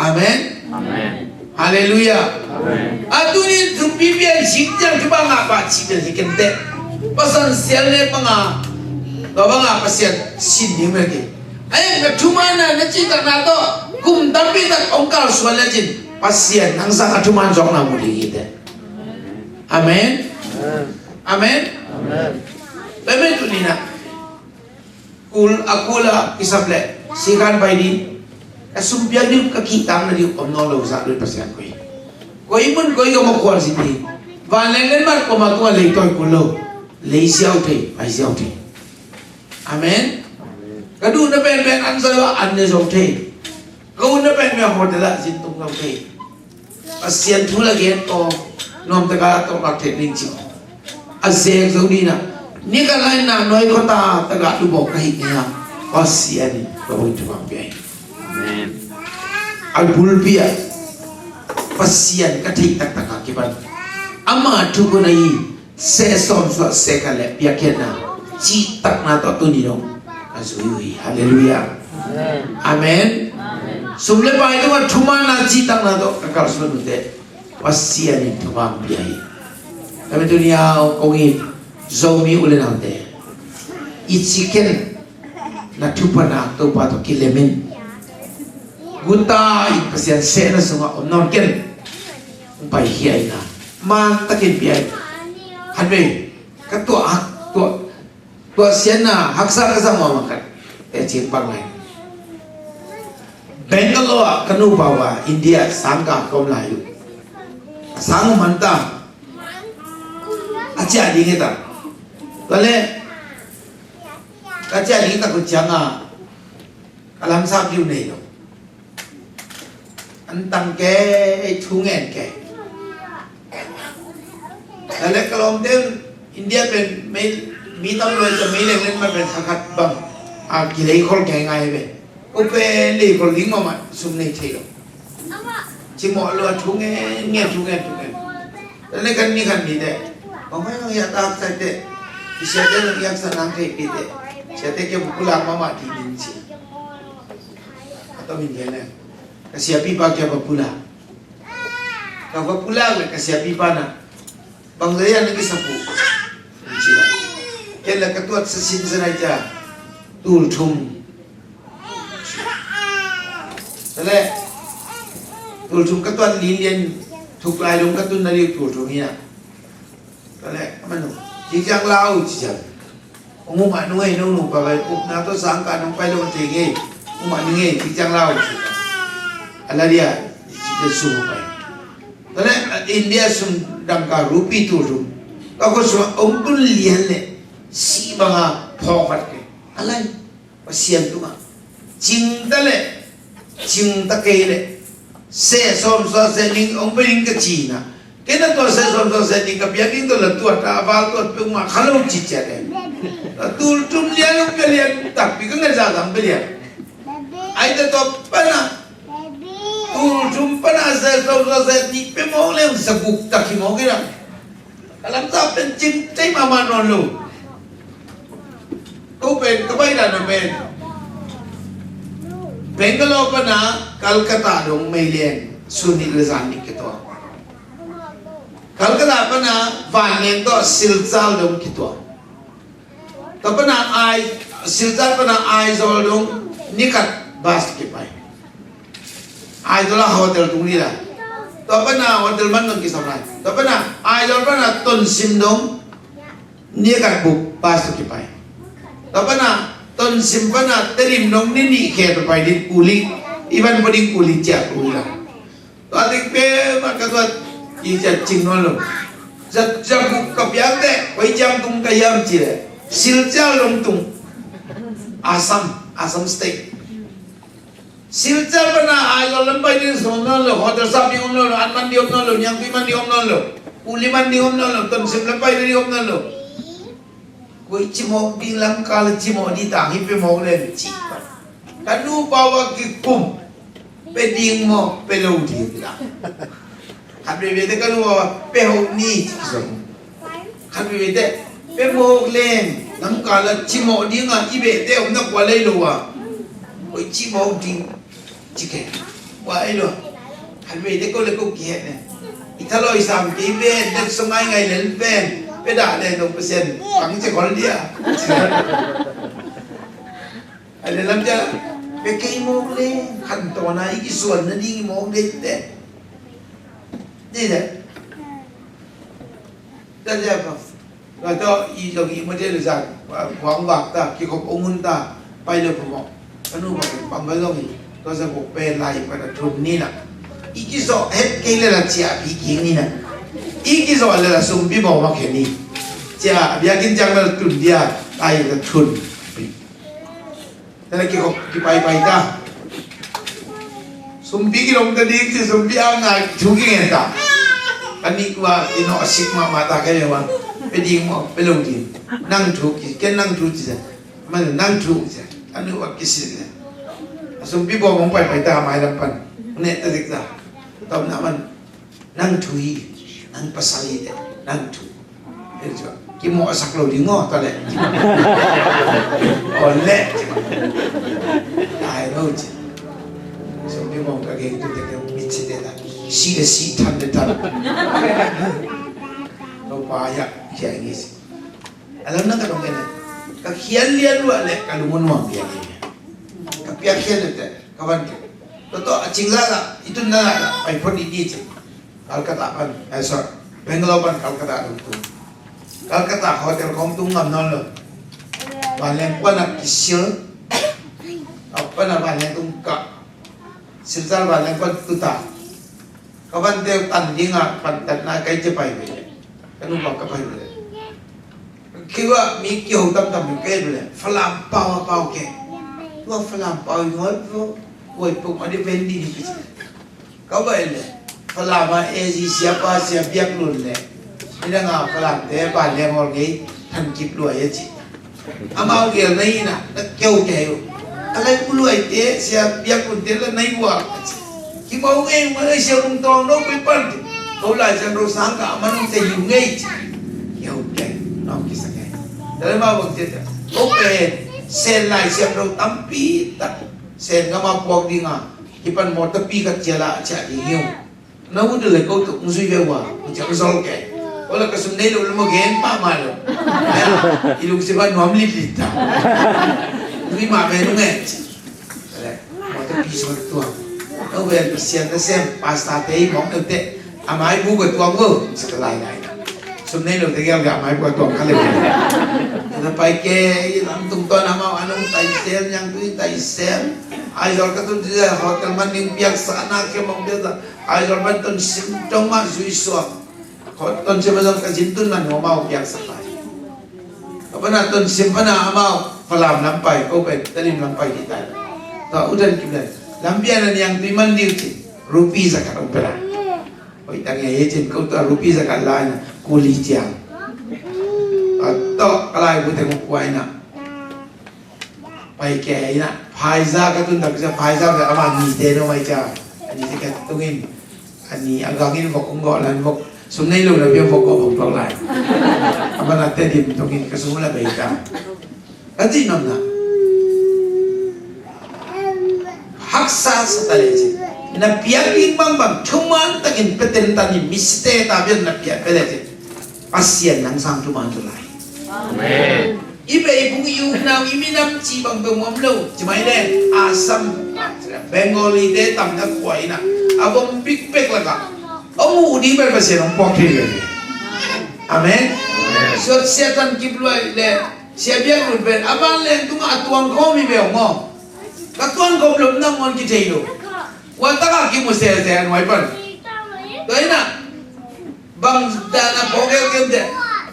Amen. Amen. Halleluiah. Amen. A tunin thumpi pian sik tiang thupha ngah pah cih pian hi kei teh. Pasan sial ne panga, tua banga Pasian sin ding mel kei. Ai na thuman a na cihtakna tawh kum tampi tak hong kalsuan lecin Pasian nang sang a thuman zawkna mu ding hi teh. Amen. Amen. Amen. Amen. Amen. Tuni na kul a kul a kisap leh sikan pai ding, ka sum piak ding, ka kihtakna ding om nawn lo zah dun Pasian koi, koi mun koi ka mawk khual sin ding. Vanleng len mat kua ma tua lei tawi kul lo, lei ziau thei, pai ziau thei. Amen. Ka duhna penpen an zo a an ne zo thei. Ka utna penpen hotel ah zin tung lo thei. Pasian thu la gen aw. Nuam taka tawh ka khen ning ci. A zek zo dina. Ni ka lai na noi kota taka tu bawk ka hi nia. Pasian in ka bawng thupha pia hi. Amen. A bulpi ah Pasian ka theih taktaka kipan ama thu kona hi. Seh sawm suah seh ka leh piakkhiatna cihtakna tawh tuni dong ka zui uh hi. Halleluiah. Amen. Sum le pai tungah thumanna cihtakna tawh ka kalsuan uh teh Pasian in thupha hong pia hi. Ka mi tuni a kong it Zomi u le naute, i ci ken, na thupha nak Topa tawh kilem in. Guta in Pasian sehna sungah om nawn ken. Hong paikhia in a, man takin pia in. Khatvei ka tuah hak tuah Tua siatna haksa ka sa mahmah khat. Teci bang lai. Bangalore ah ka nupa uh a India sang ka om lai uh. A sang uh man ta. A ciah ding hi ta. Tua leh ka ciah ding hi ta, ko ciang a ka lamsap ding uh nei lo. An tang kei, thu ngen kei. Tua leh ka lawmte un India pen mei, mi tam lo ci a, mei leng leng mah pen kha khat bang a kilei khol kei ngai ve. Ko pen lei khol ding mahmah, sum nei thei lo. Cimawh lo a, thu ngen ngen, thu ngen, thu ngen. Tua leh kan ni kan ni te, bang hoi nang hiah tak sai te, i siate nang hiah sa nang thei pi te, siate ke bukula mahmah ti ding ci. A tom in gen leh ka siapipa kia va pulak. Ka va pulak leh ka siapipa na, bang zah hiam na kisap uh? Ci la. Ken la ka tuat sa sin sa nai cia, tul thum. Tua leh tul thum ka tuat lilian, thuk lai dong ka tun na liu tul thum hi a. Tua leh a man uh, ci ciang lau ci ciang. Hong um mah nung ei, nong nupa pai upna tawh sang ka nong pai lo thei ngei. Um mah nung ei, ci ciang lau ci. A la dia, ci ciang sum pai. Tua leh India sum dangka rupi tul thum. Ka khua sungah hong tun lian leh sih banga phawk vat kei. A lai. Pasian tungah cingta leh cingta kei leh seh sawm suah seh ning hong pia ding ka ci na. Kei na tua seh sawm suah seh ning ka piak ding tua la tuat a, a val tuat peuhmah kha lo ci ciat e. Tul thum lian hong pia lian takpi ka ngai zah zah hong pia lian. Ai ta tua pan a, tul thum pan a seh sawm suah seh ning pia mawk leng sa guk tak hi mawk hi na. Ka lamsap pen cing tei mahmah nawn lo. Ko pen ka baih dan a pen Bangalore pana Calcutta dong meileng sun nih le zan nih kituak. Calcutta pana vanleng tawh Silchar dong kituak. Tua pana Ai, Silchar pana Aizawl dong ni khat bus kipai. Aizawl a hotel tung ni lai. Tua pana hotel man dong kisam lai. Tua pana Aizawl pana Tonsim dong ni khat buk bus tawh kipai. Tua pana Tonsim pana Tedim dong ni nih khe tawh pai ding kuli. Ivan pa ding kuli ciah kuli lai. Tua ding pe mah ka tuat i ciah cing nawn lo. Za, za buk ka piak teh koi ciang tung ka hiam ci leh Silchar dong tung. Assam, Assam State. Silchar pana Aizawl lam pai ding sung om nawn lo, hotel sap ding om nawn lo, an man ding om nawn lo, niangtui man ding om nawn lo, kuli man ding om nawn lo, Tonsim lam pai ding om nawn lo. Koi ci mawk ding, Lamka la ci mawk ding tang hi, pe mawk leng ci. Ka nupa uh a kikum, pe ding maw, pe lo ding la. Khat veve te ka nupa uh a pe ho ni ci kisam. Khat veve te pe mawk leng, Lamka la ci mawk ding a, i beh te om na kua lei lo a. Koi ci mawk ding. Ci kei. Wa ei lo. Khat vei te ko le ko kihet ne. I thaloi sam kei ven, det so ngai ngai lel ven. Pe dah le no pesen. Pang ci khol dia. Ai le lam cia. Pe kei mawk le. Khan tawna i kisuan na ding i mawk le te. Ni le. Tua zia bang, tua tawh i zong i mate le zan, khuang vak ta, kikhop ong un ta, pai lo phamawh. Ka nu bang, bang ka zong i, tua zia buk pen lai pan a thun ni na. I kizawh het kei le la ciah pi king ni na. I kizawh le la sumpi bawh mak hen ni. Ciah, biakinn ciang le la tun dia, lai la thun. Tua le kikhop, kipaipai ta. Sumpi kilawm ta ding ci, sumpi a ngak thu kingen ta. A nih ua i nawh a sik mahmah ta kei ve ua. Pe ding maw, pe lo ding. Nang thu ki, ken nang thu ci zen. Man nang thu ci zen. A nih ua kisil zen. A sumpi bawm hong paipai ta a mailam pan. Neh ta dik ta. Tom na man nang thu hi. Nang pasal hi te. Nang thu. Kimawh a sak lo ding aw ta le. Aw le. Ai lo ci. Sumpi bawm ka geng tu te ka mit ci te ta. Si le si, than le than. Topa ya khia ngi si. A lam na ka dong kene. Ka khian lian lua le ka lung nuam lian. Ka piak khian le te ka van te. Toto a cing la la, i tun na la la, pai phot i di ci. Calcutta pan, eh, sorry, Bangalore pan Calcutta dong tu. Calcutta hotel khong tung ngam nawn lo. Vanleng kuan a kisil. A pan a vanleng tung ka. Silsal vanleng kuan tu ta. Ka van teu tan ding a pantatna kai ci pai ve. Ka nu bang ka pai ve. Kiwa mi kiho tamtam mi kai ve. Falam pau a pau ke. Tua Falam pau i ngol vo. Wai puk ma di vendi ni kisi. Ka bai le. Falam a ezi siapa sia biak lun le. Ina nga Falam te ba le ngol ngei tan kip lua ya ci. Amau gel na ina na keu keu. A lai kuluai te sia biak kun te la nai bua. Ki mau ngei ma lai sia kung tong no kui pan. Ko lai sia ro sang ka ma nong te yu ngei ci. Keu keu nong ki sa ngei. Dale ma bang te ta. Ko pe sen lai sia ro tampi ta. Sen ka ma puak ding a. Ki pan mo tapi ka cia la cia ding yu. Na ut le ko tuk zui ve ua, ko ciang zol ke. Ko la ka sum nei lo le mo gen pa ma lo. I lung si ba nuam lit lit ta. Zui ma ve nung e. Le, mo ta pi so tuang. Ko ve Pasian na sem, pasta te i mong te. A mai bu ka tuang vo, sa ka lai lai. Sum nei lo te gel ga mai bu ka tuang ka le. Na pai ke, i lam tung ton amau anong tai sel, nyang tui tai sel. Ai zol ka tun ti hotel man ning piak sa na ke mong te ta. Ai zol ban ton sim tong ma zui suak. Ko ton sim zol ka zin tun man ho mau piak sa kai. Ka ban a ton sim ban a amau Falam lam pai, ko pai, Tedim lam pai di tai. Tua udan kim dan. Lam pian a niang tui man liu ci. Rupi zakat ong pela. Oi tang ya ye cin ko tua rupi zakat lai na kuli ciang. Tua tok kalai bu teng kuai na. Pai ke ina, Pfizer ka tun tak sia Pfizer ka ama ni te no mai cia. Ani te ka tungin, ani agangin vok kung go lan vok. Sum nei lo na bia vok go vok vok lai. Ama na te dim tungin ka sum la bei ka. Ka ti nom na. Haksa sa ta le ci. Na piak ding bang bang thuman takin peten ta ni miste ta bian na piak pe le ci. Pasian nang sang thuman tu lai. Amen. I bei kung i uknau i minam ci bang beng om lo ci mai le Assam, Bengali te tam na kuai na a bom big bag laka. Ong u di ber Pasian ong pok thei le. Amen. Suat sia tan kip luai le sia biak lut ber a ban leng tung a tuang khom i bel mo. Ka tuang khom lom nang on ki thei lo. Ua taka ki mu sel sel nuai pan. Tua ina Bang dan a phawk keu keu te.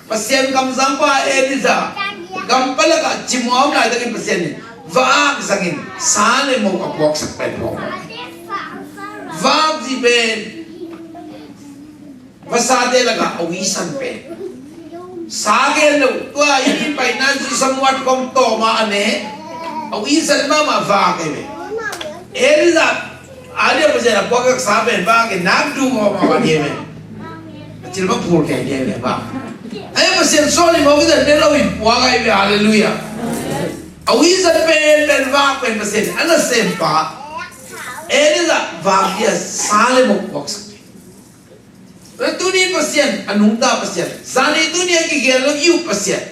Pasian kamsang pa Elijah gam palak ah cimuam lai takin Pasian in va ak zangin sa le mo a puaksak pen phawk. Va ak zi pen va sa te lak ah a wisan pen sa gen lo tua in in pai na zi samuat kong tawma a ne a wisan mama va kei ve. Elijah Adia Pasian a puak kak sa pen bang ke nak du ko ma wan ye me. Cil bang pul ke ye me bang. Ai Pasian soli mo kita ne lo in puak ai me, hallelujah. A wisan pen pen bang pen Pasian ana sem pa. Eni la bang dia sa le mo puak sa. Tunin Pasian a nungta Pasian. Zani tunin a kigial lo iu Pasian.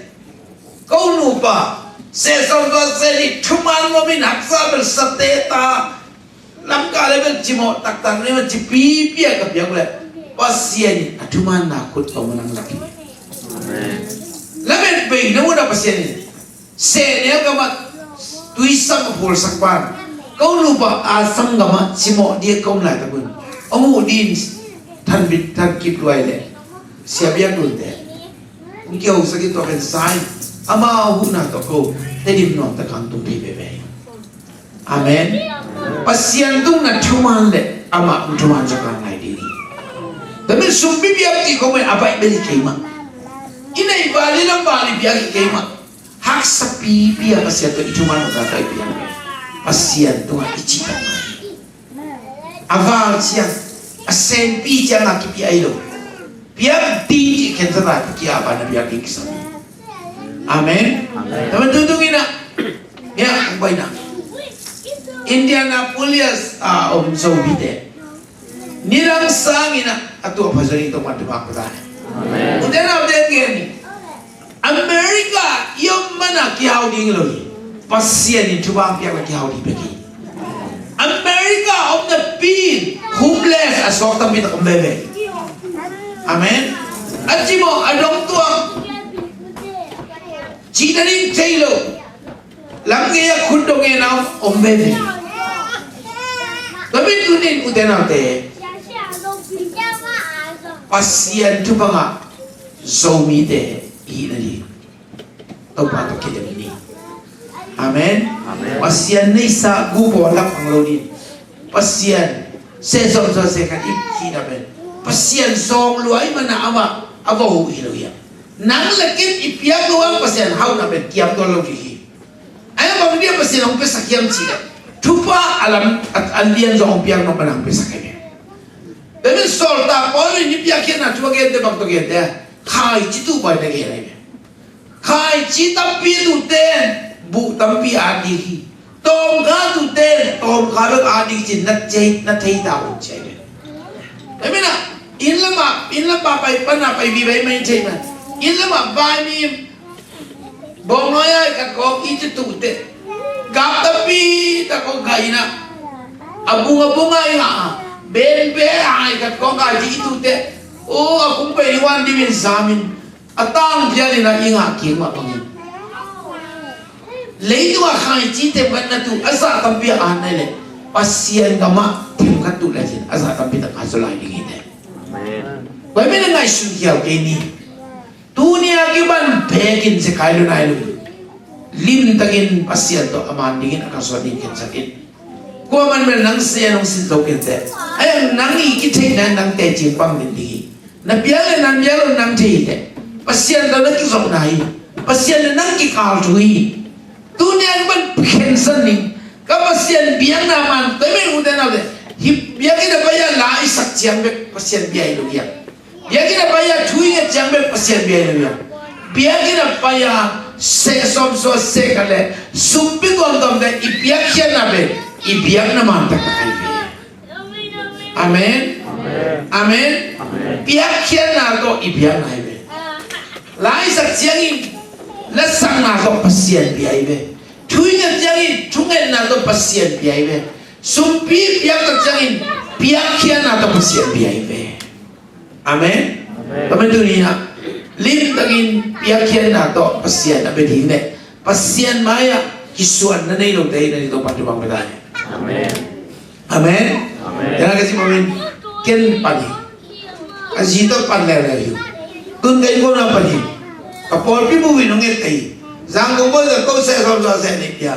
Ko nupa sesau tua seni thuman momin haksa bel sa te ta. Lamka le bel cimawh taktak ni ma cipipi a ka piak le Pasian in a thuman na khut ko manang laki. Lamet bei na muna Pasian in Sehnial gam ah tuisam a phulsak pan ko nupa Assam gam ah cimawh ding a ka om laitak un hong huh ding thanbit thankip luai leh sia biak lunte hong kihosak in tua pen sa in amau huhna tawh ko Tedim nuamtak hong tung thei veve hi. Amen. Pasian tung na thuman leh amah hong thuman zak a ngai ding hi. Tua manin sumpi piak cih khong pen a baih bel hi kei mah. I neih val i lam val i piak hi kei mah. Haksa pipi a Pasian tawh i thuman nopna tawh i piak, Pasian tungah i cihtak mah hi. A val ciang, a senpi ciang a kipia hi lo. Piak ding cih khensat a, kia a ban a piak ding kisam hi. Amen. Amen. Tua manin tutung in ah, ya, kong pai na, Indianapolis a om Zomite nidang sangin ah a tuah pha zaw ding Topa'n thupha pia ta hen. Amen. U te nau te, gen ni. America i om man a kihau ding lo hi. Pasian in thupha piak leh kihau ding bek hi. America a om napi in homeless a suak tampi tak om veve. Amen. A cimawh, a dongtuak, cih nading thei lo, lam gei a khut dong ngen a om veve. Tua manin tuni in u te nau te, Pasian thupha ngah Zomite i hih nading Topa tawh kidem ni. Amen. Amen. Pasian neihsa gu bawl lak ang lo ding. Pasian sehsawm sua seh khat i hihna pen Pasian zawng lua ahih manin amah a va huh hi lo hi a. Nang le kei in i piak lo a Pasian hauhna pen kiam tuan lo ding hi. Ahi bang dia Pasian hong piasak hiam cih leh, thupha a lam a, a lian zong hong piak nop manin hong piasak hi. Tua manin sawltak Paul in i piakkhiatna thu a gente bang tawh gente, khaici tuh bang na gen ahi ve. Khaici tampi a tuhte in buh tampi a at ding hi. Tawmkha tuhte in tawmkha bek a at ding hi ci-in na thei, na thei ta un ci ahi ve. Tua manin ah, inn lamah, inn lamah pai pan a pai vive mah in thei mah. Inn lamah vaimim bawngnawi ai khat khawng i ci tuh teh, gap tampi tak khawng kha in ah, a bung a bung ai ngah a, benbe ai khat khawng kha i ci tuh teh, o, a kung pen i wan dim in zam in, a tangphial in ah i ngah kik mah bangin, leitung a khaici themkhat na tuh a zah tampi a at nai leh, Pasian gam ah themkhat tuh lecin a zah tampi tak ngah zaw lai ding hi teh. Amen. Tua manin ngaihsun khial kei ni. Tuni a kipan beek in zekai lo nai lo hi. Limtakin Pasian tawh a man dingin a kalsuan ding khensat in. Kuaman bel nang Pasian hong sin zo kei teh, a iang nang i kitheihna in nang teci pang ding hi. Na piak le nang piak lo nang thei hi teh. Pasian tawh na kizopna hi. Pasian le nang kikal thu hi. Tuni a kipan khensat ning. Ka Pasian biakna man, tua manin u te nau te, hih biakinn a pai a la i sak ciang bek Pasian bia hi lo hi a. Biakinn a pai a thu i nget ciang bek Pasian bia hi lo hi a. Biakinn a pai a sehsawm sua seh khat le sumpi tuamtuamte i piakkhiatna pen i biakna man taktak ahi ve. Amen. Amen. Piakkhiatna tawh i biakna ahi ve. La i sak ciangin la sakna tawh Pasian bia ahi ve. Thu i nget ciangin thungetna tawh Pasian bia ahi ve. Sumpi piaktak ciangin piakkhiatna tawh Pasian bia ahi ve. Amen. Amen. Tua manin tuni in ah limtakin piakkhiatna tawh Pasian a bia ding leh Pasian mai-ah kisuanna nei lote in ah, Topa'n thupha pia ta hen. Amen. Amen. Amen. Tua ka cih bangin ken pan hi. A zi tawh pan leuleu hi. Tun ka innkuan ah pan hi. Ka pawlpi bup in hong et ka hi. Zangkong bawi zong ko sehsawm sua seh nei pia.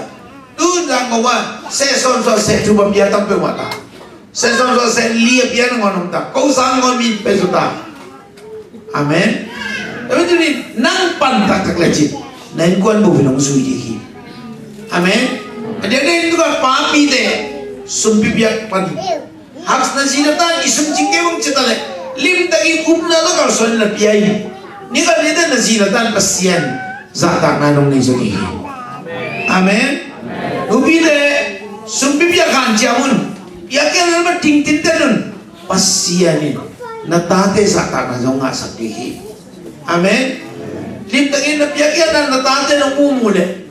Tun Zangkong ah sehsawm sua seh thupha pia tam peuhmah ta. Sehsawm sua seh li a pia nangawn om ta. Ko sang nangawn mi pia zaw ta. Amen. Tua manin tuni in nang pan taktak lecin na innkuan bup in hong zui ding hi. Amen. A diakdiak in tua ka papite sumpi piak pan hi. Hak na zi na tan i sum cing kei bang ci ta leh limtakin upna tawh kalsuan in na pia hi. Ni khat ni teh na zi na tan Pasian zahtakna nong nei zaw ding hi. Amen. Nupite sumpi piak khan ciam un. Piakkhiatna lam ah tingting ten un. Pasian in na tate zahtakna zong ngahsak ding hi. Amen. Limtakin na piakkhiatna na tate nong mu mu leh,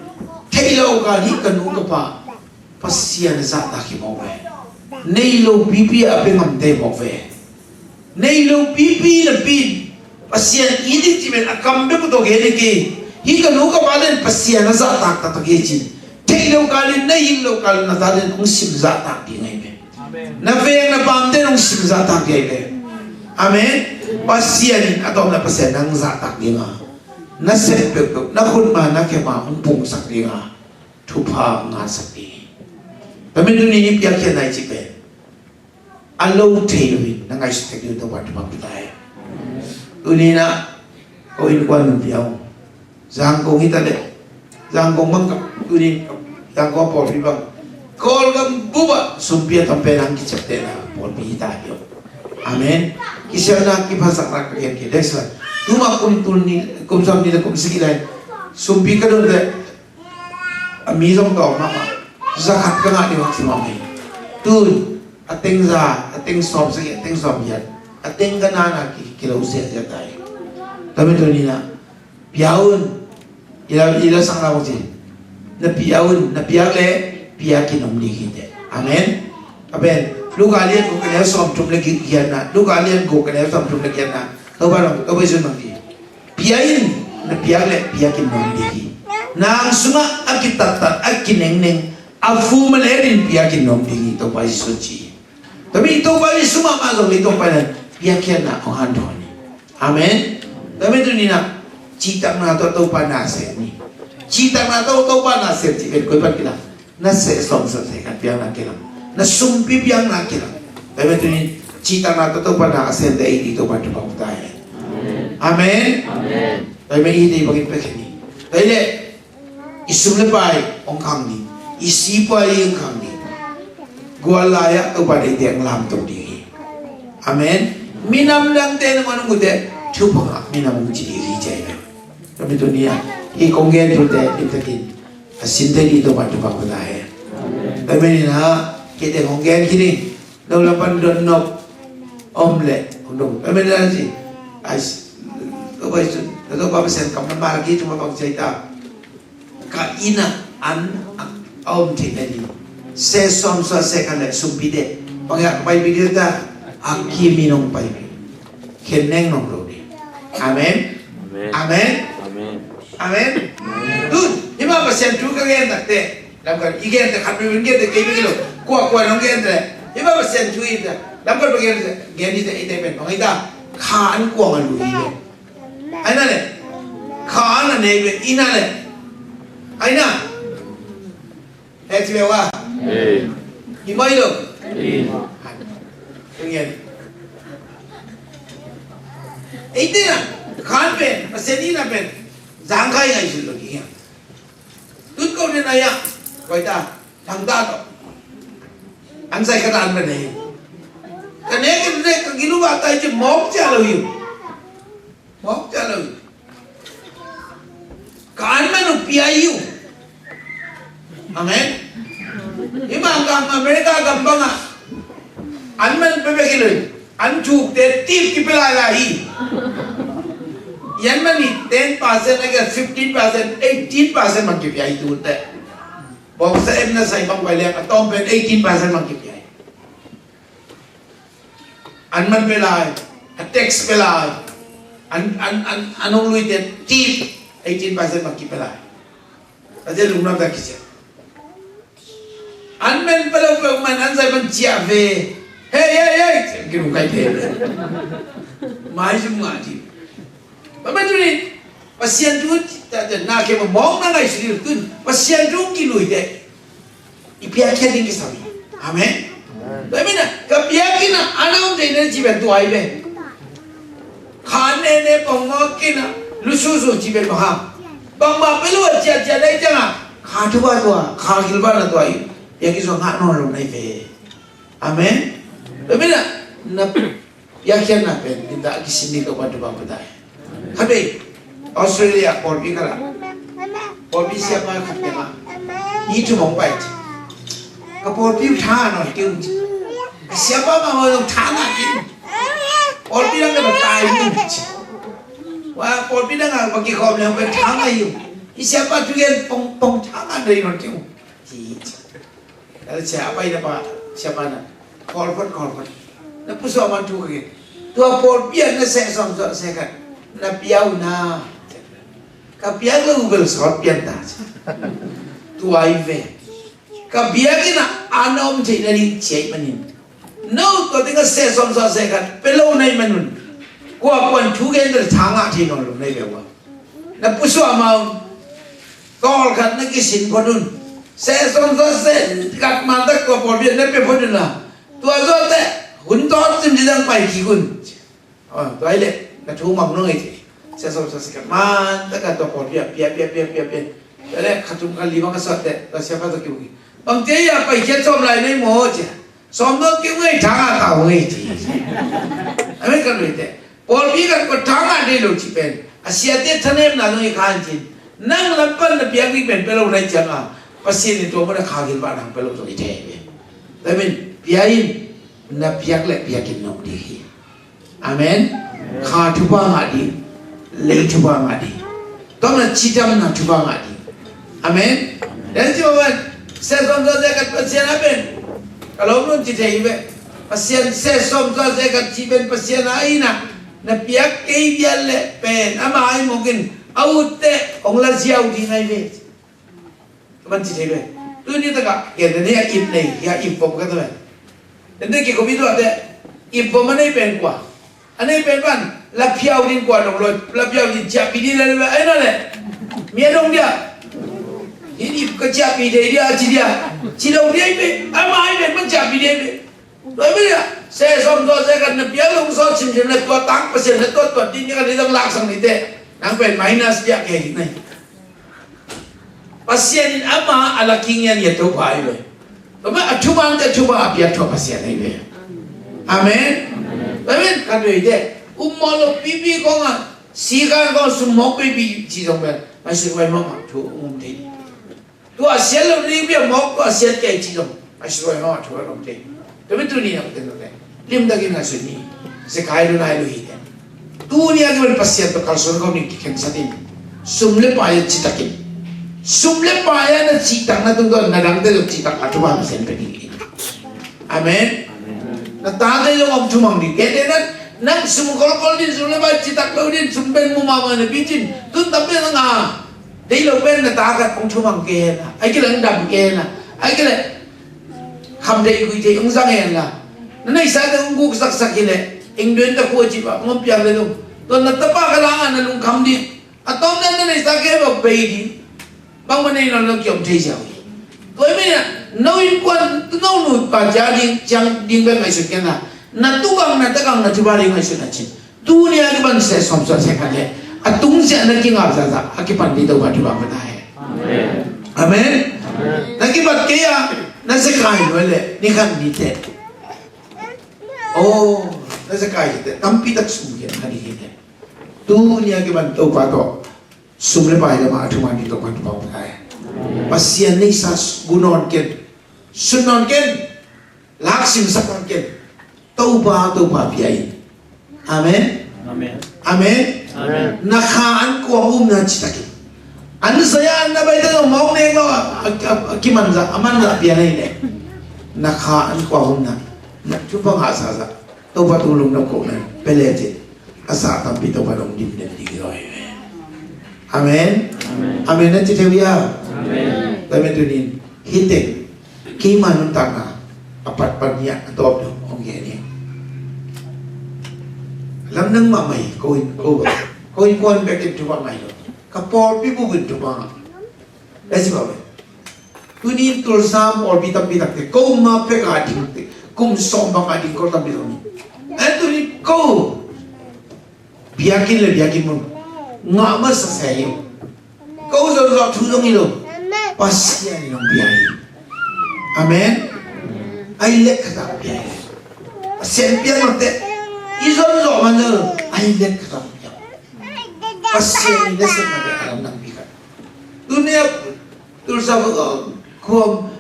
theih lo kal hih ka nu ka pa Pasian a zahtak hi mawk ve. Nei lo pipi a pia ngamte mawk ve. Nei lo pipi napi in Pasian it ding cih pen a kam bek uh tawh gen hi kei. Hih ka nu ka pate in Pasian a zahtak taktak hi ci-in theih lo kal in, na hilh lo kal in na tate in hong sim zahtak ding ahi ve. Amen. Na veng na pamte in hong sim zahtak ding ahi ve. Amen. Pasian in a tawpna Pasian in hong zahtak ding a, na sep peuhpeuh, na khutma na kema hong pungsak ding a, thupha hong ngahsak ding hi. Tua manin tuni in i piakkhiatna i cih pen a lo thei loin na ngaihsut tek ding uh Topa thupha pia ta hen. Tuni-in ah ko innkuan nunpih a om, Zangkong hi ta leh, Zangkong bang ka, tuni-in Zangkong pawlpi bang, Kawlgam bup ah sumpi a tam pen hong kiciaptehna pawlpi hi ta hi. Amen. Kisiatna, kiphatsakna ka gen kei. Next slide. Tuma kum tul nih, kum sawmnih le kum sagih lai sumpi ka don leh a mi zong tawm mahmah. Za khat ka ngah ding hong ci mahmah hi. Tun a teng za, a teng sawmsagih, a teng sawmgiat, a teng ka nana ki, kilo ziahziah ta hi. Tua manin tuni-in ah pia un. I la, i la sang la kong ci. Na pia un, na piak leh piakin om ding hi teh. Amen. A pen Luka lian guk, a neu sawmthum le giatna. Luka lian guk, a neu sawmthum le giatna. Topa nong, Topa Jesuh nong ci. Pia in, na piak leh piakin nuam ding hi. Nang sungah a kitattat, a kinengneng, a fu malerin piakin nuam ding hi, Topa Jesuh ci. Tua manin Topa Jesuh mahmah zong leitung panin piakkhiatna hong hanthawn hi. Amen. Tua manin tuni-in ah cihtakna tawh Topa na sem ni. Cihtakna tawh Topa na sem cih pen koi pan kilang? Na seh sawm sawm seh khat piakna kilang, na sumpi piakna kilang. Tua manin tuni-in cihtakna tawh Topa na a semte ei ding Topa thupha pia ta hen. Amen. Amen. Tua manin i dei bangin pia khin ni. Tua hi leh i sum le pai hong khang ding, i sipuai hong khang ding. Gual lai-ah Topa deihte hong lamto ding hi. Amen. Minam dangte nangawn hong ut teh thupha ngah minam hong ci ding hi ci hi. Tua manin tuni-in ah hih kong gen thute limtakin a sin thei ding Topa thupha pia ta hen. Tua manin ah hih teng hong gen khin ing. No lam pan donnop om leh hong dong. Tua manin ah ci, ai, Topa Jesuh, Topa Pasian kammal mah lak hi, thupha bang ci hi ta. Ka inn ah an a om theihna ding seh sawm sawm seh khat le sumpite bang hiam ka paipih ding ta? A kimin hong paipih. Khen neng nong lo ding. Amen. Amen. Amen. Amen. Amen. Tun hih bang Pasian thu ka gen takte, lamkal i gen te khat pen gen te kei bek hi lo. Kuakua nong gen te hih bang Pasian thu hi ta. Lamkal bang gen te, gen hi ta, i te pen bang hi ta? Kha an kuang a lui hi ta. Ai na le. Kha an a nei ve, i na le. Ai na. He ci ve wa. Ei. Hi mai lo. Ei. Ei. Ei te na. Kha an pen, Pasian i na pen. Zang khai ngai sul lo ki ya. Tun ko ne na ya. Koi ta. Thang ta to. An sai ka ta an pen ne. Ka ne ka ne ka gilu ba ta ci mok cia lo hi. Mawk cia lo. Ka an man uh pia hi uh. Amen. Hih bang gam America gam bangah an man pia bek hi lo. An thukte tip kipia lailai hi. I an man hi ten percent, a kiang fifteen percent, eighteen percent bang kipia hi tute. Bawngsa em na sai bang pai leng a tawm pen eighteen percent bang kipia hi. An man pia lai, a tax pia lai, an, an, an, an hong luite tip eighteen percent bang kipia lai. A zia lungnuam ta kisia. An man pia lo peuhmah in an zai man ciah ve. Hei, hei, hei, kilung kai phe. Mai zum ngah ding. Bang ban tuni Pasian thu na khe ma mawng na ngaihsut ding tun Pasian thu kilui teh i piakkhiat ding kisam hi. Amen. Tua hi mena ka piak in a ana om thei na ci pen tua hi ve. Kha nene pong mawk in a lususu ci pen bang ham. Bangmah pia lo a ciatciat dai ciangah kha thuba tua kha kilbana tua hi. Piak in sua ngah nawn lo na hi ve. Amen. Tua hi mena na piakkhiatna pen limtak a kisin ding Topa thupha pia ta hi. Khat vei Australia pawlpi khat ah pawlpi siapa khat kiangah hih thu hong pai ci. Ka pawlpi uh tha nawn kei un ci. Ka siapa mahmah zong tha ngah kei un. Pawlpi dang ka tai un ci. Wa pawlpi dang a va kikhawm le hong pen tha ngah hi un. Hih siapa thugen pong pong tha ngah rei nawn kei un ci. Tua leh sia a pai na pa, siapa na khawl phot, khawl phot. Na pusuah man thu ka gen. Tua pawlpi ah na seh sawm sawm seh khat na pia uh na. Ka piak lo uh bel sawt pian ta. Tua hi ve. Ka piak in a ana om theih nading ci ahih manin no tua teng a seh sawm sawm seh khat pia lo na hih manun kua kuan thu gen tel tha ngah thei nawn lo na hi ve ua. Na pusuah ma un. Tawlkhat na kisin phot un. Seh sawm sawm seh khat man tak tua pawlpi ah na pia phot un la. Tua zawh teh Hun tawt cin didang pai kik un. Tua hi leh na thu mang nung ei ci. Sia sawm sia sikat man taka tua pawlpi ah pia pia pia pia pia. Tua leh khat thum khat li bang a sawt teh tua siapa tua kibuki. Bang cia ia pai kiat sawm lai nei maw cia. Sawm dawt keu ngei thang a tau ngei ci. A men kan lui teh pawlpi kan kua thang a dei lo ci pen a siate thanemna zong i khan cin. Nang lam pan na piak ding pen pe lo nai ciang a Pasian in tua mun a kha gil ba nang pe lo zong i thei ve. Tua men pia in na piak le piak in nong ding hi. Amen. Kha thupha ngah ding, lei thupha ngah ding, tawmna cidamna thupha ngah ding. Amen. Dan ci bawk pen seh sawm zaw zekat Pasian a pen ka lawm nun ci thei hi ve. Pasian seh sawm zaw zekat ci pen Pasian a ina na piak kei vial le pen ama ai mokin a utte ong la ziau ding ai ve. Ka man ci thei ve. Tuni takah gen na nei a ip nei hia ip vom ka ta ve. Ente ki kopi tua te ip vom a nei pen kua a nei pen pan la phiau din kua dong loi la phiau din ciahpi din la le ai na le. Mia dong dia. Hin ip ka ciahpi thei dia ci dia. Ci dong dia ip ama ai pen man ciahpi dia ip. Tua mi a seh sawm tua seh kan na piak lung sawt simsim na tua tang Pasian na tua tua din ni kan ni dang lak sang ni te nang pen minus piak ke hi nai. Pasian in ama a la kingian ia Topa ahi ve. Tua mi a thumang te thuma a piak thua Pasian ahi ve. Amen. Amen. Kan ve te um maw lo pipi kong a si kan kong sum mawk pipi ci zong pen ngaihsut vai mawk mawk thu um thei. Tua a siat lo ning bia mawk tua a siat kei ci zong a siruai hong a thu a lom te. Tua mi tuni a kuten lo te lim takin a suni Zekai lu nai lu hi te. Tuni a kiban Pasian tua kalsuan kau ning kikhen satin sum le pai a ci takin sum le pai a na ci tak na tung tua na dang te lo ci tak a thu ba Pasian pe ding hi. Amen. Na ta te lo om thumang ding ke te nan nang sum kolkol din sum le pai ci tak lo din sum ben mu mama na pi cin tun tam pe na nga. Dei lo pen na ta khat hong thumang kei hen la, ai kei leh hong dam kei hen la, ai kei leh kham deih gui thei hong zang hen la. Na neihsa te hong guk saksak hi leh eng duen ta khua cih bang hong piang le dong. Tua na tapa ka langa na lungkham ding a tawm na na neihsa kei bang bei ding. Bangmah nei nawn lo kiom thei ziau hi. Tua hi mi na no innkuan no nupa cia ding ciang ding pen ngaihsut kei hen la. Na tukang na takang na thuba ding ngaihsut na cin. Tuni a kipan seh sawm sawm seh khat le a tung seh na kingap zahzah a kipan ding Topa thupha pia ta hen. Amen. Na kipat kei a na Zekai nuai le ni khat ni te. Oh, na Zekai te tampi tak sum kei na ni kei te. Tuni a kipan Topa tawh sum le pai le ma a thuman ding Topa thupha pia ta hen. Pasian neihsa gu nawn ken, sun nawn ken. Lak simsak lam ken. Topa Topa pia in. Amen. Amen. Amen. Amen. Na kha an kuang umna ci takin an saya an na bai ta lo mawk nek lo a, a, a, a kiman za a man za pia nei ne. Na kha an kuang umna na thupha ngah sa za Topa tu lung na ko na pele ci a sa tampi Topa dong dim dem ding lo. Amen. Amen. Amen na ci theu ya. Amen. Bai me tunin hiting. Keima nuntakna a patpat ni a tawp dong hong gen hi. Lamdang mahmah hi. Ko in ko ba ko in kuan bek in thupha ngai lo. Ka pawlpi bup in thupha ngah. Lasi ba ve. Tuni in Tulsa pawlpi tampi takte ko ma pek a ding te kum sawm bang a ding ko tampi lo ni. An tuni ko biakinn le biakinn mun ngah masa se hi. Ko zon zawh thu zong hi lo. Pasian in hong bia hi. Amen. Ai lek khat ah bia hi. Pasian pian mate i zon zawh man zong ai lek khat ah bia. Pasian in lesen mate a lam nang pi khat. Tunia Tulsa khuam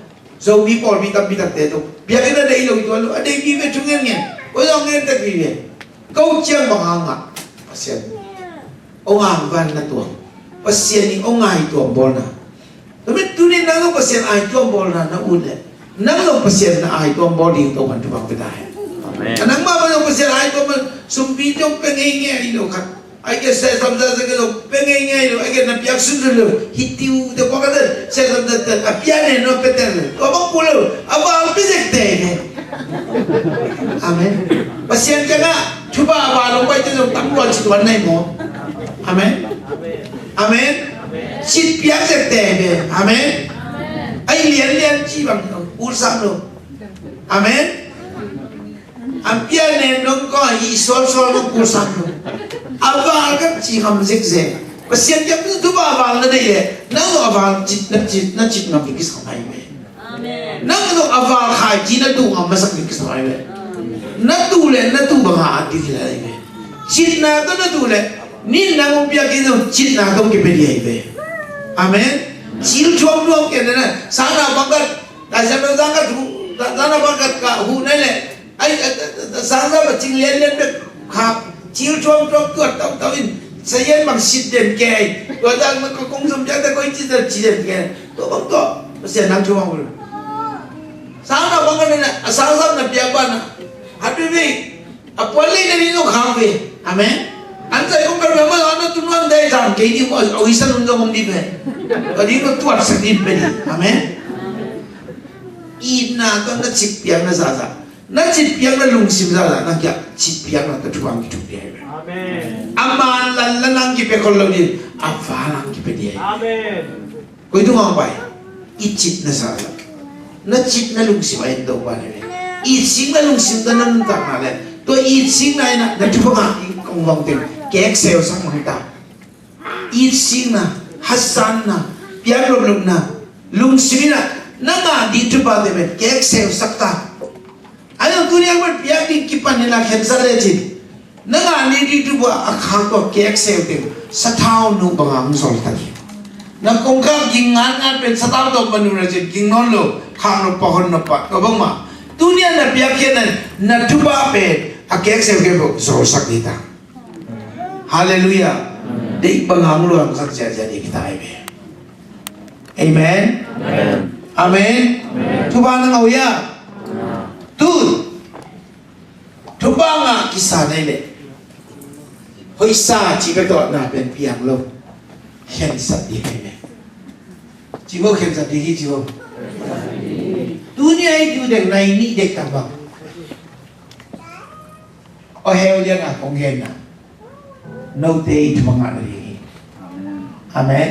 Zomi pawlpi tampi takte tu biakinn a deih lo i tuan lo a deih vive thu ngen ngen. Ko zong ngen tek vive. Ko ciang bang hang ah Pasian ong angvan na tuang Pasian in ong ai tuang bawlna. Tumi tunin nang lo Pasian ai tuang bawlna na ut le nang lo Pasian na ai tuang bawl ding to man tu bang pita he. Amen. Nang ma lo Pasian ai tuang man sumpi jong pe ngei ngei lo khat. Ai ke seh samsa sa ke lo pe ngei ngei lo ai ke na piak sun sun lo hi tiu te kwa ka te seh samsa te a piak ne no pe te lo kwa bang ku lo a bang pi zek te ne. Amen. Pasian ka na chupa a bang lo pai te lo tam lo ci tuan nai mo. Amen. Amen. Cit piak zek te ne. Amen. Ai lian lian ci bang ul sam lo. Amen. A pia nen dong ko a i sual sual dong ko sang dong. A val ka ci ngam zek zek. Pasian kiang tu ba a val na nei le. Nang lo a val cit na cit na cit ngam ki sa mai me. Amen. Nang lo a val khai ci na tu ngam masak ki sa mai me. Amen. Na tu le na tu ba nga a ti la mai me. Cit na to na tu le. Nin nang ong pia ki tu cit na to ki pe di ai me. Amen. Cil chuam chuam ke na na. Sana bangkat. Ka siam lo zang ka tu. Sana bangkat ka hu na le. Ai, a, a, a, sang sa ba cing lian lian bek khak, cil cuang cuang tuat tau tau in, sa yen bang sit den kei. Tua zang ma ko kong sum jang ta koi ci ta ci den kei. Tua bang tua, Pasian nang cuang ul. Sang na bang na, a sang sa na pia ba na. Happy week. A puan lei na ni no khak ve. Amen. An sa kong kar ma ma na tu nuan dai zang kei ni mo, o isan un zong om di ve. Ka di no tuat sa di ve. Amen. Itna tawh na cik piakna zahzah, na cik piakna lungsim zahzah, na kiah cik piakna tawh thupha hong kithuk ding ahi ve. Amen. A man lanlan hong kipia khol lo ding, a val hong kipia ding ahi ve. Amen. Koi tung hong pai, i citna zahzah, na citna lungsim a en Topa ahi ve. Itsikna lungsim tawh na nuntakna le tua itsikna in na thupha ngah ding kong vang teng kekseu sak mang ta. Itsikna, hasanna, piak lomlomna, lungsim in ah na ngah ding thupha te pen kekseu sak ta. Ahi zong tuni a pen piak ding kipan in ah khensat lecin na ngah ding thupha a khak tua kekseu teng sathau nu banga hong zol ta ding. Na kongkhak ging ngan ngan pen sathau tawh manu lecin ging nawn lo, khak nop pah hon nop pah tua bangmah. Tuni a na piak khiatna na thupha pen a kekseu kei bawh zolsak ding ta. Halleluiah. Deih bang hong luangsak ziahziah ding kita ahi ve. Amen. Amen. Amen. Amen. Thupha na ngah uh hia? Tu thupha ngah kisa na hi leh hoihsa cih bek tawh na pen piang lo. Khensat ding ahi ve. Ci vo, khensat ding hi ci vo. Tuni a i tu dek nai nih dek tak bang. Aw heu lian a kong genna, note i thupha ngah na ding hi. Amen.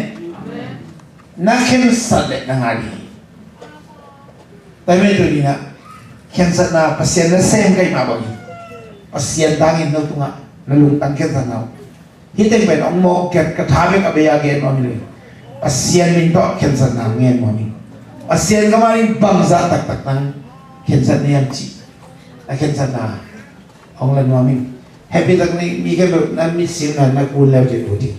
Na khensat leh na ngah ding hi. Taimei tu ding ah khensatna Pasian na sem ka hih mah bangin Pasian tangin no tungah na lungtang khensatna uh. Hih teng pen hong mawk kiat ka tha bek a bei a gen nuam hi lo hi. Pasian min tawh khensatna ngen nuam hi. Pasian ka manin bangzah taktak nang khensat na hiam cih na khensatna hong la nuam ing. Happy tak ni mi khempeuh na mitsim na na kun leu cin uh ding.